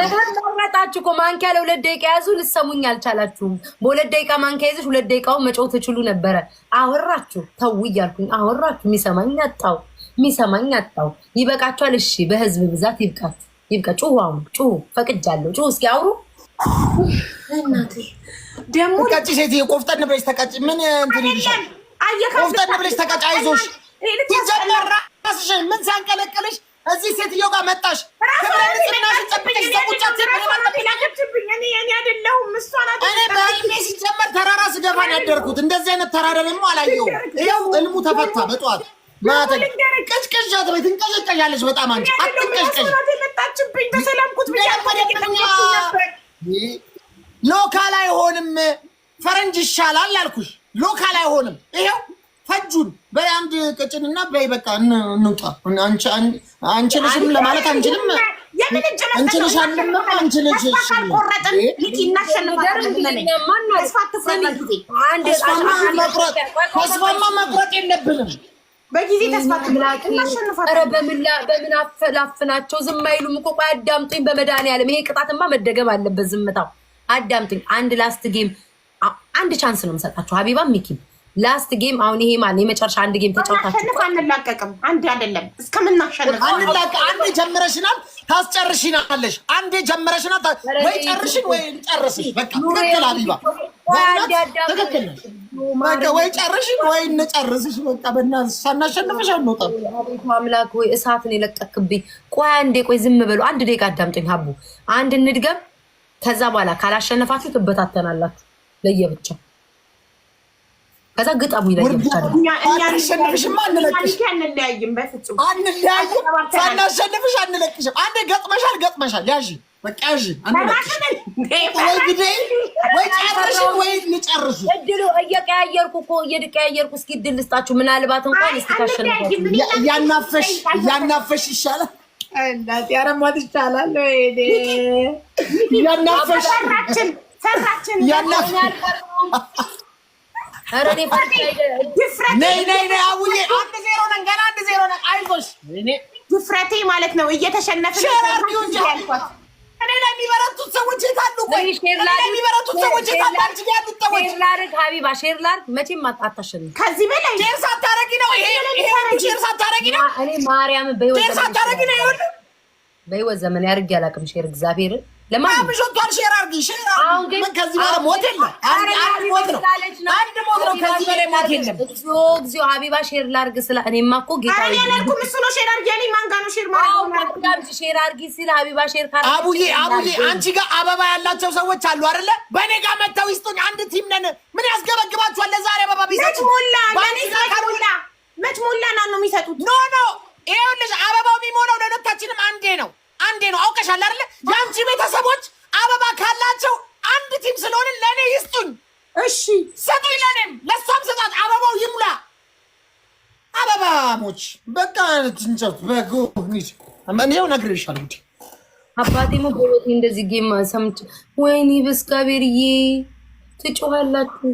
መረጣችሁ እኮ፣ ማንኪያ ለ2 ደቂቃ ያዙ። ልሰሙኝ አልቻላችሁም። በ2 ደቂቃ ማንኪያ ይዘሽ 2 ደቂቃውን መጮህ ትችሉ ነበረ። አወራችሁ፣ ተው እያልኩኝ አወራችሁ። የሚሰማኝ አጣው፣ የሚሰማኝ አጣው። ይበቃችኋል። እሺ በህዝብ ብዛት ይብቃችሁ፣ ይብቃ። ጩሁ፣ አሁን ጩሁ፣ ፈቅጃለሁ። ጩሁ፣ እስኪ አውሩ። እናቴ ደግሞ ተቀጪ፣ ሴትዬ ቆፍጠን ብለሽ ተቀጪ። ምን እንትን ይልሻል? ቆፍጠን ብለሽ ተቀጪ። አይዞሽ። ሲጀመር ራስሽን ምን ሲያንቀለቅልሽ እዚህ ሴትዮ ጋር መጣሽ? ክብረ ንጽህናሽን ጠብቀሽ ዘቁጫት። እኔ በህልሜ ሲጀመር ተራራ ስገፋ ነው ያደርኩት። እንደዚህ አይነት ተራራ ደግሞ አላየሁም። ይኸው ህልሙ ተፈታ በጠዋት። ማታ ቅጭቅጫ ትበይ፣ ትንቀዠቀዣለሽ በጣም አንቺ። አትንቀዥቀዥ። Local አይሆንም፣ ፈረንጅ ይሻላል አልኩሽ። Local አይሆንም። ይኸው ፈጁን። በአንድ ቅጭንና በይ በቃ እንውጣ። አንችልሽም ለማለት አንችልም። እንችልሻለን፣ አንችልሽም። ተስፋማ መቁረጥ የለብንም። በጊዜ ተስፋ ኧረ በምን አፈላፍናቸው ዝም አይሉም እኮ። ቆይ አዳምጡኝ፣ በመድኃኒዓለም ይሄ ቅጣትማ መደገም አለበት። ዝምታው አዳምጡኝ። አንድ last game፣ አንድ chance ነው የምሰጣችሁ። ሀቢባ፣ ሚኪም last game። አሁን ይሄ ማለት የመጨረሻ አንድ game ተጫውታችሁ አንላቀቅም። አንድ አይደለም እስከምናሸንፍ አንላቀቅ። አንዴ ጀምረሽናል፣ ታስጨርሽናለሽ። አንዴ ጀምረሽናል፣ ወይ ጨርሽን ወይ እንጨርስሽ። በቃ ትክክል ሀቢባ፣ ትክክል ነሽ። በቃ ወይ ጨርሽን ወይ እንጨርስሽ። በቃ በእናትሽ ሳናሸንፍሽ አንወጣም። አቤቱ አምላክ ወይ እሳትን የለቀክብኝ። ቆይ አንዴ፣ ቆይ ዝም በሉ አንድ ደቂቃ አዳምጡኝ። ሀቡ አንድ እንድገም። ከዛ በኋላ ካላሸነፋችሁ ትበታተናላችሁ ለየብቻ። ከዛ ግጠሙ ለየብቻ። ሳናሸንፍሽማ አንለቅሽም፣ አንለያይም፣ በፍጹም አንለያይም። ሳናሸንፍሽ አንለቅሽም። አንዴ ገጥመሻል፣ ገጥመሻል። ያዢ በቃ ያዢ፣ አንለቅሽም። ወይ ግዴ፣ ወይ ጨርሽን ወይ እንጨርሱ። እድሉ እየቀያየርኩ እኮ እየቀያየርኩ። እስኪ እድል ልስጣችሁ። ምናልባት እንኳን እስኪ ካሸነፋችሁ እያናፈሽ እያናፈሽ ይሻላል። እናቴ አረማት ይቻላል። ወይኔ እያናፈሽ ሰራችን ሰራችን። እያናፈሽ። ኧረ እኔ ፈርቼ ነይ ነይ ነይ አቡዬ፣ 1-0 ነን ገና፣ 1-0 ነን። አይዞሽ። ድፍረቴ ማለት ነው እየተሸነፍን Share አድርጊው እንጂ። ያልኳት። እኔ ላይ የሚበረቱት ሰዎች የት አሉ? ቆይ እኔ ላይ የሚበረቱት ሰዎች የት አሉ? አንቺ ጋር ያሉት ሰዎች Share ላድርግ ሀቢባ፣ share ላድርግ። መቼም አታሸንፍም። ከዚህ በላይ Share ሳታረጊ ነው ይሄ ይሄ ሁሉ፣ share ሳታረጊ ነው። እኔ ማርያምን በህይወት Share ሳታረጊ ነው ይሄ ሁሉ። በህይወት ዘመን አድርጌ አላውቅም። Share እግዚአብሔርን ለማንም ምሾቷል። Share አድርጊ፣ share አሁን አድርጊ። ግን ምን ከዚህ በኋላ ሞት የለ። አንድ አንድ ሞት ነው፣ አንድ ሞት ነው። ከዚህ በላይ ሞት የለም። እግዚኦ እግዚኦ። ሀቢባ share ላድርግ ስላ እኔማ እኮ ጌታ ኧረ እኔ አላልኩም። እሱ ነው share አድርጊ ያለኝ። ማን ጋር ነው share ማድረግ ማለት? Share አድርጊ ሲል ሀቢባ share ካረገች አቡዬ አቡዬ፣ አንቺ ጋር አበባ ያላቸው ሰዎች አሉ አይደለ? በእኔ ጋር መጥተው ይስጡኝ። አንድ team ነን። ምን ያስገበግባችኋል? ለዛሬ አበባ ቢሰጡ መች ሞላ? በአንቺ ጋር መች ሞላ? መች ሞላ ና ነው የሚሰጡት? No no፣ ይኸውልሽ አበባው የሚሞላው ለሁለታችንም አንዴ ነው፣ አንዴ ነው። አውቀሻል አይደለ? የአንቺ ቤተሰቦች አበባ ካላቸው አንድ team ስለሆንን ለእኔ ይስጡኝ። እሺ ስጡኝ፣ ለእኔም ለእሷም ስጣት። አበባው ይሙላ። አበባሞች በቃ ትንጨት በጎ እኔው ነግሬሻለሁ። እንግዲህ አባቴ ሞ በህይወቴ እንደዚህ game ሰምቼ፣ ወይኔ በእግዚአብሔርዬ ትጮኻላችሁ።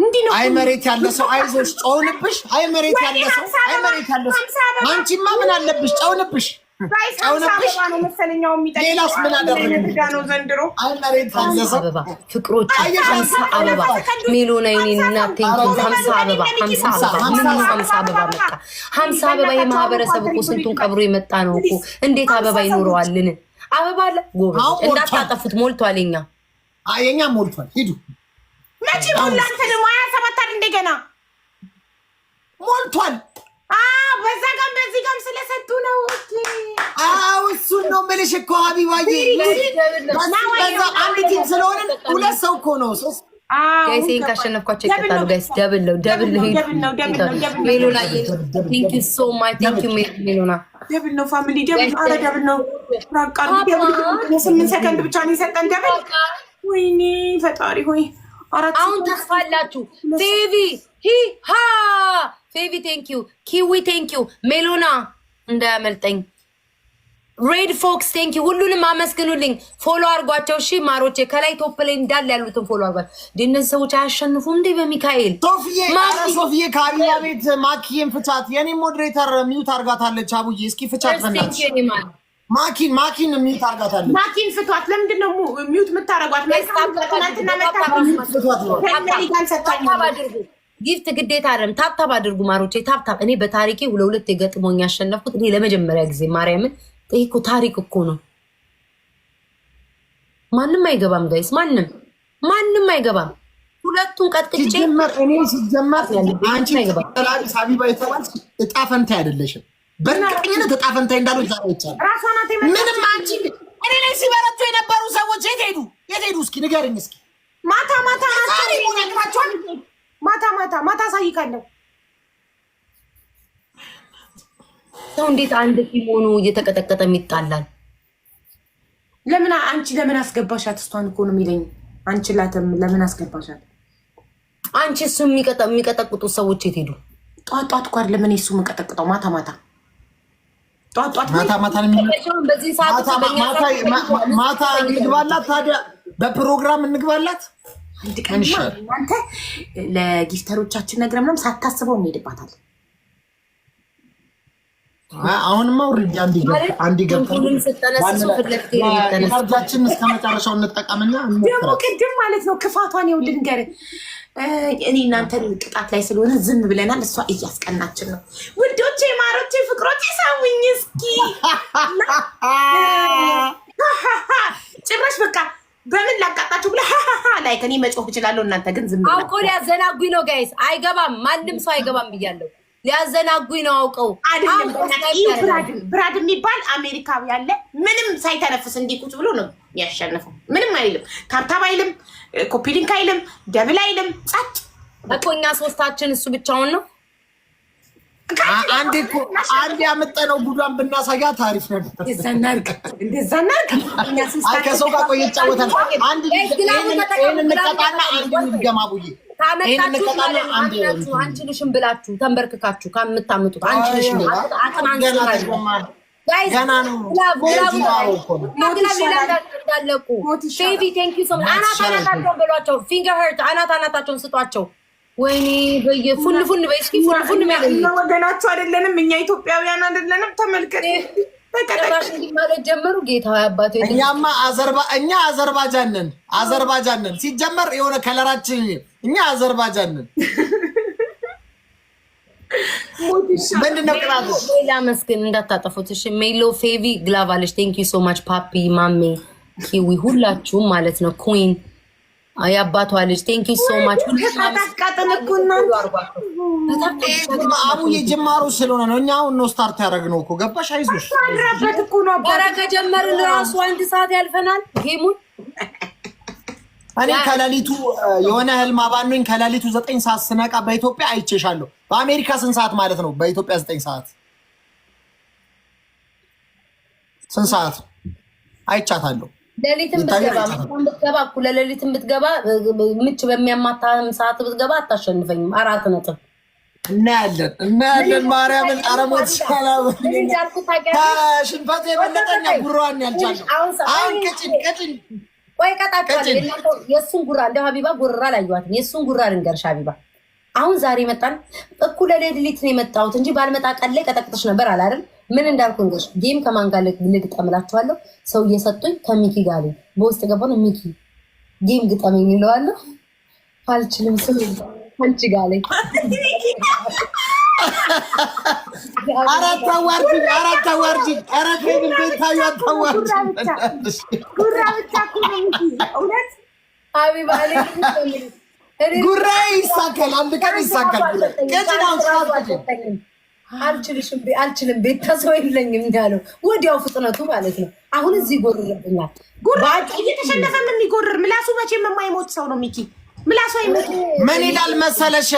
እንዲህ ነው። አይ መሬት ያለ ሰው አይዞሽ፣ ጨውንብሽ። አይ መሬት ያለ ሰው፣ አይ መሬት ያለ ሰው፣ አንቺማ ምን አለብሽ? ጨውንብሽ፣ ጨውንብሽ። ሌላስ ምን አደረግን? አይ መሬት ያለ ሰው አበባ ፍቅሮች፣ 50 አበባ ሜሎና የኔ እናት thank you። 50 አበባ፣ 50 አበባ፣ ምን 50 አበባ መጣ? 50 አበባ የማህበረሰብ እኮ ስንቱን ቀብሮ የመጣ ነው እኮ። እንዴት አበባ ይኖረዋልን? አበባ አለ ጎበዝ፣ እንዳታጠፉት። ሞልቷል። የኛ የኛ ሞልቷል። ሂዱ። መቼ ሞላ? አንተ ደግሞ 27 አይደል? እንደገና ሞልቷል። በዛ ጋም በዚህ ጋም ስለሰጡ ነው። አዎ እሱን ነው የምልሽ እኮ ሀቢባዬ። በዛ አንድ team ስለሆነ ሁለት ሰው እኮ ነው። Guys ይሄን ካሸነፍኳቸው ይቀጣሉ። Guys double ነው፣ double ነው። ሜሎና thank you so much, thank you ሜሎና። Double ነው family፣ double ነው። ኧረ double ነው። ራቃ double 8 ሰከንድ ብቻ ነው የሰጠን double። ወይኔ ፈጣሪ ሆይ። አራት አሁን ተስፋ አላችሁ። ፌቪ ሂ ሃ ፌቪ thank you፣ ኪዊ thank you፣ ሜሎና እንዳያመልጠኝ፣ ሬድ ፎክስ thank you። ሁሉንም አመስግኑልኝ። Follow አድርጓቸው። እሺ ማሮቼ፣ ከላይ top ላይ እንዳለ ያሉትን follow አድርጓቸው። እንደ እነዚህ ሰዎች አያሸንፉም እንዴ? በሚካኤል። ሶፊዬ፣ ኧረ ሶፊዬ፣ ከአቢባ ቤት ማኪን ፍቻት። የኔ moderator mute አርጋታለች። አቡዬ እስኪ ፍቻት በእናትሽ። ማኪን mute አርጋታለች። ማኪን ፍቷት። ለምንድን ነው mute የምታረጓት? ትናንትና መታ ከነሊጋን ሰጣኝ። Tap አድርጉ። Gift ግዴታ አይደለም። Tap tap አድርጉ ማሮቼ፣ tap tap። እኔ በታሪኬ ሁለሁለት የገጥሞኝ ያሸነፍኩት እኔ ለመጀመሪያ ጊዜ ማርያምን። ይሄ እኮ ታሪክ እኮ ነው። ማንም አይገባም guys፣ ማንም ማንም አይገባም። ሁለቱን ቀጥቅጬ ሲጀመር እኔ ሲጀመር አንቺ ሀቢባ የተባልሽ እጣ ፈንታ አይደለሽም። በእርግጠኝነት እጣ ፈንታ እንዳሉ ዛሬ ይቻላል። ራሷ ናት። ምንም አንቺ እኔ ላይ ሲበረቱ የነበሩ ሰዎች የት ሄዱ? የት ሄዱ? እስኪ ንገርኝ እስኪ። ማታ ማታ ዛሬ ነግራቸዋል። ማታ ማታ ማታ አሳይካለሁ። ሰው እንዴት አንድ team ሆኖ እየተቀጠቀጠ ይጣላል? ለምን አንቺ ለምን አስገባሻት? እሷን እኮ ነው የሚለኝ። አንቺ ላትም ለምን አስገባሻት? አንቺ እሱ የሚቀጠቅጡ ሰዎች የት ሄዱ? ጧት ጧት እኮ አይደለም እኔ እሱ የምቀጠቅጠው፣ ማታ ማታ፣ ጧት ጧት። ማታ ማታ ነው። በዚህ ሰዓት ማታ እንግባላት ታዲያ፣ በፕሮግራም እንግባላት። አንድ ቀን እናንተ ለ gifter ኦቻችን ነግረን ምናምን ሳታስበው እንሄድባታለን። አሁንማ already አንድ ገብተን ገብተን እስከ መጨረሻው እንጠቀምና ደግሞ ቅድም ማለት ነው ክፋቷን ይኸው ልንገርህ። እኔ እናንተ ቅጣት ላይ ስለሆነ ዝም ብለናል። እሷ እያስቀናችን ነው። ውዶቼ፣ ማሮቼ፣ ፍቅሮቼ ሳሙኝ እስኪ። ጭራሽ በቃ በምን ላቃጣችሁ ብለህ ላይ እኔ መጮህ እችላለሁ። እናንተ ግን ዝም አውቀው ሊያዘናጉኝ ነው guys። አይገባም፣ ማንም ሰው አይገባም ብያለሁ። ሊያዘናጉኝ ነው አውቀው። አይደለም፣ ብራድ የሚባል አሜሪካዊ ያለ ምንም ሳይተነፍስ እንዲህ ቁጭ ብሎ ነው የሚያሸንፈው። ምንም አይልም፣ tap tap አይልም፣ copy link አይልም፣ double አይልም። ጸጥ እኮ እኛ ሶስታችን፣ እሱ ብቻውን ነው። አንዴ እኮ አንዴ ያመጣነው ጉዷን ብናሳያት አሪፍ ነበር። እንደዛ እናድርግ። ከሰው ጋር ቆይ ይጫወታል። አንድ ይሄን እንቀጣና አንድ እንድገማ ቡዬ። ካመጣችሁ ማለት ነው አንችልሽም ብላችሁ ተንበርክካችሁ ከምታመጡት አንችልሽም አቅም አንስታችሁ ገና ነው። እንዳለቁ ፌቪ thank you so አናት አናታቸውን በሏቸው። Finger heart አናት አናታቸውን ስጧቸው። ወይኔ በየ ፉን ፉን በይ እስኪ ፉን ፉን። እኛ ወገናችሁ አይደለንም። እኛ ኢትዮጵያውያን አይደለንም። ተመልከት። ጭራሽ እንዲህ ማለት ጀመሩ። ጌታ አባቴ። እኛማ እኛ አዘርባጃን ነን፣ አዘርባጃን ነን። ሲጀመር የሆነ color ኣችን እኛ አዘርባጃን ነን። ምንድን ነው ቅጣትሽ? ሌላ መስገን እንዳታጠፉት እሺ። ሜሎ ፌቪ glove አለች። Thank you so much ፓፒ፣ ማሜ፣ ኪዊ ሁላችሁም ማለት ነው። ኩዊን የአባቷ ልጅ thank you so much። ተቃጥን እኮ እናንተ። አቡ የጅማሩ ስለሆነ ነው። እኛ አሁን ነው start ያደረግነው እኮ ገባሽ? አይዞሽ። አድራበት እኮ ነው። ኧረ ከጀመርን ራሱ አንድ ሰዓት ያልፈናል game ኡን። እኔ ከሌሊቱ የሆነ ህልም አባኖኝ ከሌሊቱ 9 ሰዓት ስነቃ በኢትዮጵያ አይቼሻለሁ። በአሜሪካ ስንት ሰዓት ማለት ነው? በኢትዮጵያ 9 ሰዓት ስንት ሰዓት አይቻታለሁ። ሌሊትም ብትገባ ብትገባ እኩለ ሌሊትም ብትገባ ምች በሚያማታም ሰዓት ብትገባ አታሸንፈኝም። 4 ነጥብ። እናያለን፣ እናያለን። ማርያምን አረሞት ሽንፈት የበለጠኛ ጉሯን ያልቻለሁ አሁን ቅጭን ቅጭን ቆይ እቀጣችኋለሁ። የእሱን ጉራ እንደ ሀቢባ ጉራ አላየኋትም። የእሱን ጉራ ልንገርሽ ሀቢባ፣ አሁን ዛሬ መጣን። እኩለ ሌሊት ነው የመጣሁት እንጂ ባልመጣ ቀን ላይ ቀጠቅጥሽ ነበር አለ አይደል? ምን እንዳልኩ ልንገርሽ። Game ከማን ጋር ልግጠም እላችኋለሁ። ሰው እየሰጡኝ ከሚኪ ጋር በውስጥ ገባሁ። ሚኪ game ግጠመኝ ይለዋለሁ። አልችልም ስል አንቺ ጋር ላይ አራት አዋርጅኝ፣ አራት አዋርጅኝ፣ አራት ቤታዩ አታዋርጅኝ። ጉራ ብቻ እኮ ነው እውነት ሀቢባ ጉራ ይሳካል፣ አንድ ቀን ይሳካል። አልችልሽም፣ አልችልም፣ ቤታ ሰው የለኝም ያለው ወዲያው ፍጥነቱ ማለት ነው። አሁን እዚህ ይጎርርብኛል። ጉራ እየተሸነፈም የሚጎርር ምላሱ መቼም የማይሞት ሰው ነው ሚኪ። ምላሱ አይሞት። ምን ይላል መሰለሽ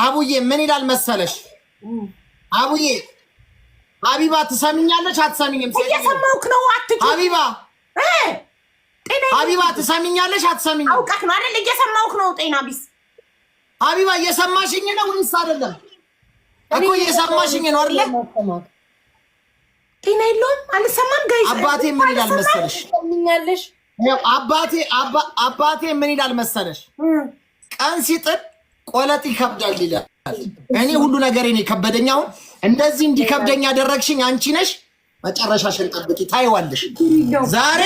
አቡዬ፣ ምን ይላል መሰለሽ አቡዬ፣ ሀቢባ ትሰሚኛለሽ አትሰሚኝም? እየሰማሁህ ነው። አትጩ ሀቢባ፣ ሀቢባ ትሰሚኛለሽ አትሰሚኝም? አውቀህ ነው አይደል? እየሰማሁህ ነው። ጤና ቢስ ሀቢባ እየሰማሽኝ ነው ወይስ አይደለም? እኮ እየሰማሽኝ ነው አይደለ? ጤና የለውም። አልሰማም። Guys አባቴ ምን ይላል መሰለሽ? ትሰሚኛለሽ? አባቴ አባቴ ምን ይላል መሰለሽ? ቀን ሲጥል ቆለጥ ይከብዳል ይላል። እኔ ሁሉ ነገር የከበደኝ አሁን እንደዚህ እንዲከብደኝ ያደረግሽኝ አንቺ ነሽ። መጨረሻሽን ጠብቂ፣ ታይዋለሽ። ዛሬ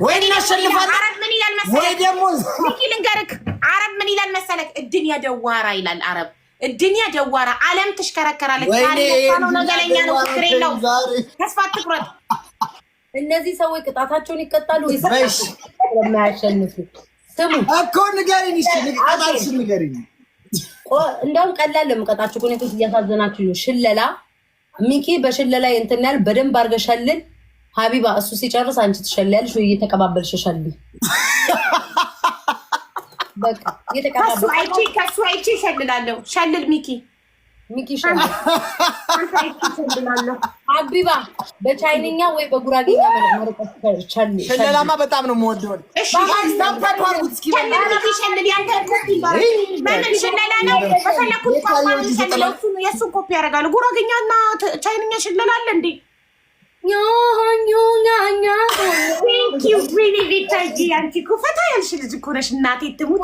ወይ እናሸንፋለን አረብ ምን ይላል ወይ መሰለህ? ደግሞ ሚኪ ልንገርክ፣ አረብ ምን ይላል መሰለህ? الدنيا دوارة ይላል አረብ። الدنيا دوارة፣ ዓለም ትሽከረከራለች። ዛሬ ለሷ ነው፣ ነገ ለእኛ ነው። ችግር የለውም። ተስፋ አትቁረጥ። እነዚህ ሰዎች ቅጣታቸውን ይቀጣሉ ወይስ በሽ ስለማያሸንፉ? ስሙ እኮ ንገሪኝ፣ እሺ ቅጣትሽን ንገሪኝ። እንደውም ቀላል ለምቀጣችሁ ሁኔታዎች እያሳዘናችሁ ነው። ሽለላ ሚኪ በሽለላ እንትን ያህል በደንብ አድርገሽ ሸልል ሀቢባ። እሱ ሲጨርስ አንቺ ትሸልያለሽ ወይ እየተቀባበልሽ ሸልይ። በቃ እየተቀባበልሽ ከሱ አይቼ እሸልላለሁ። ሸልል ሚኪ፣ ሚኪ ሸልል። አንተ አይቼ እሸልላለሁ። ሀቢባ በቻይንኛ ወይ በጉራጌኛ መርቀሽ ሸልይ። ሽለላማ በጣም ነው የምወደው። እሺ tap tap አድርጉት እስኪ። ሸልል ሚኪ ሸልል። ያንተ ኮፒ በምን ሽለላ ነው? በፈለኩት ቋንቋ ነው የምሸልለው። የእሱን ኮፒ ያደርጋለሁ። ጉራጌኛና ቻይንኛ ሽለላ አለ እንዴ? Thank you really ቤታዬ፣ አንቺ እኮ ፈታ ያልሽ ልጅ እኮ ነሽ። እናቴ ትሙት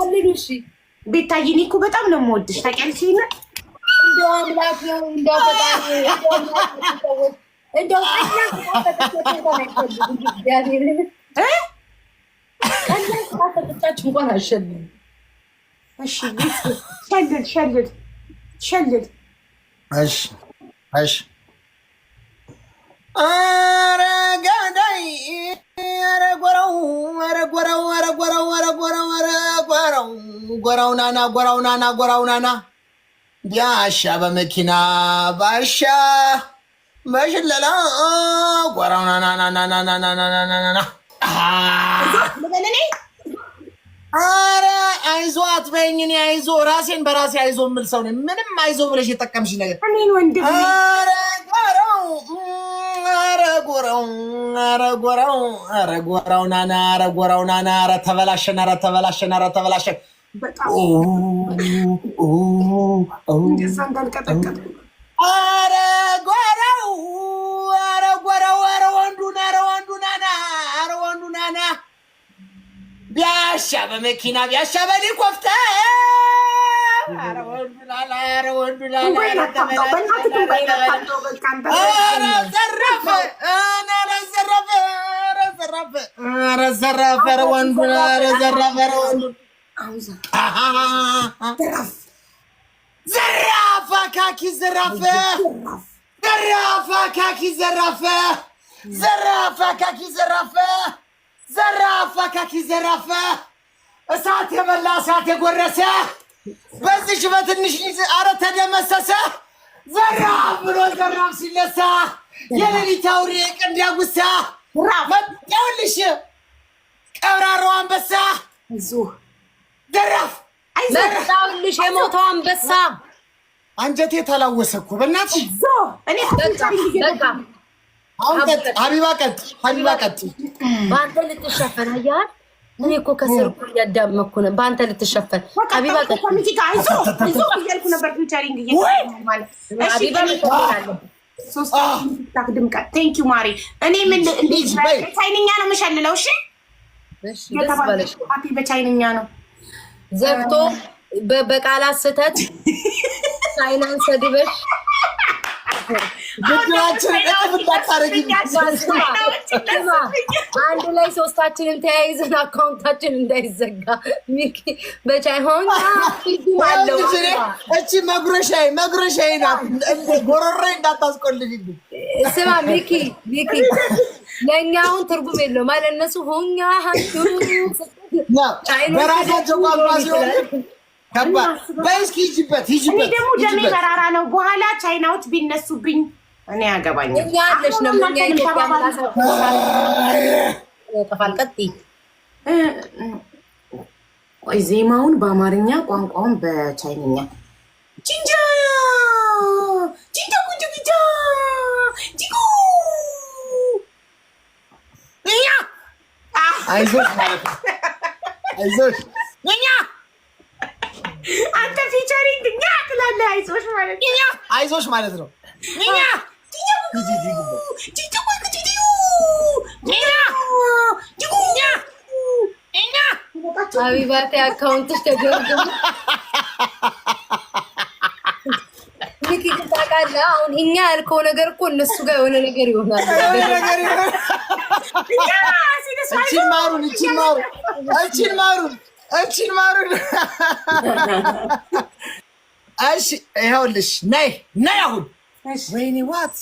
ቤታዬ፣ እኔ እኮ በጣም ነው የምወድሽ ታውቂያለሽ። ይሄን እንደው አምላክ ነው እንደው ፈጣሪ እንደው እንኳን አልሸልም። እሺ ሸልል ሸልል ሸልል። እሺ እሺ። ኧረ ገዳይ፣ ኧረ ጎረው፣ ኧረ ጎረው፣ ኧረ ጎረው፣ ኧረ ጎረው፣ ኧረ ጎረው፣ ጎረው ናና፣ ጎረው ናና፣ ጎረው ናና፣ ቢያሻ በመኪና ባሻ በሽለላ ጎረው ናና ናና ናና ናና ናና። ልበል እኔ? ኧረ አይዞ አትበይኝ። እኔ አይዞ ራሴን በራሴ አይዞ የምል ሰው ነኝ። ምንም አይዞ ብለሽ የጠቀምሽ ነገር እኔን ወንድሜ። ኧረ ጎረው፣ ኧረ ጎረው፣ ኧረ ጎረው፣ ኧረ ጎረው ናና፣ ኧረ ጎረው ናና፣ ኧረ ተበላሸን፣ ኧረ ተበላሸን፣ ኧረ ተበላሸን። በጣም እንደዛ እንዳልቀጠቀጥ። ኧረ ጎረው፣ ኧረ ጎረው፣ ኧረ ወንዱ፣ ኧረ ወንዱ ናና፣ ኧረ ወንዱ ናና፣ ቢያሻ በመኪና ቢያሻ በሄሊኮፕተር፣ ኧረ ወንዱ ናና፣ ኧረ ወንዱ ናና፣ ኧረ ተበላሸን፣ ኧረ ዘረፈ፣ ኧረ ዘረፈ፣ ኧረ ዘረፈ፣ ኧረ ዘረፈ፣ ኧረ ወንዱ፣ ኧረ ዘረፈ፣ ኧረ ወንዱ ዘራፍ፣ አካኪ ዘራፍ፣ ዘራፍ፣ አካኪ ዘራፍ፣ ዘራፍ፣ አካኪ ዘራፍ፣ ዘራፍ፣ አካኪ ዘራፍ፣ እሳት የበላ እሳት የጎረሰ በዚች በትንሽ ጊዜ አረ ተደመሰሰ። ዘራፍ ብሎ ዘራፍ ሲነሳ የሌሊት አውሬ ቀንድ ያጉሳ መጣሁልሽ ቀብራራው አንበሳ ዘራፍ። መጣሁልሽ የሞተው አንበሳ። አንጀቴ ተላወሰ እኮ በእናትሽ። በቃ። አሁን ቀጥ ሀቢባ፣ ቀጥ ሀቢባ፣ ቀጥ። በአንተ ልትሸፈን አየሃል። እኔ እኮ ከስር እኮ እያዳመኩ ነው። በአንተ ልትሸፈን ሀቢባ ቀጥ። እያልኩ ነበር featuring። ሀቢባ መሸፈን አለብን። ድምቀት thank you ማሪ። እኔ ምን ቻይንኛ ነው የምሸልለው? እሺ። Happy በቻይንኛ ነው። ዘግቶ በቃላት ስህተት ቻይናን ሰድበሽ አንድ ላይ ሶስታችንን ተያይዘን account ኣችን እንዳይዘጋ ሚኪ በቻይሆን አለው። እቺ መጉረሻዬ መጉረሻዬ ናት። ጎሮሮዬ እንዳታስቆልልኝ። ስማ ሚኪ ሚኪ ለእኛ አሁን ትርጉም የለውም አለ እነሱ ሆኛ በራሳቸው ቋንቋ ሲሆን ከባድ። በይ እስኪ ሂጂበት ሂጂበት። እኔ ደግሞ ደሜ መራራ ነው። በኋላ ቻይናዎች ቢነሱብኝ እኔ ያገባኛል። እኛ አለሽ ነው እኛ ኢትዮጵያ ጠፋል። ቀጥይ። ቆይ ዜማውን በአማርኛ ቋንቋውን በቻይንኛ ጂንጃ ጂንጃ ጉንጅ ጉንጃ ጂጉ አይዞሽ ማለት ነው። አይዞሽ እኛ አንተ featuring እኛ ትላለህ። አይዞሽ ማለት ነው። አይዞሽ ማለት ነው። እኛ ሀቢባቴ account ሽ ተገምግሞ ሚኪ ግን ታውቃለህ፣ አሁን እኛ ያልከው ነገር እኮ እነሱ ጋር የሆነ ነገር ይሆናል። እቺን ማሩን፣ እቺን ማሩን፣ እቺን ማሩን፣ እቺን ማሩን። እሺ ይኸውልሽ፣ ነይ ነይ፣ አሁን ወይኔ what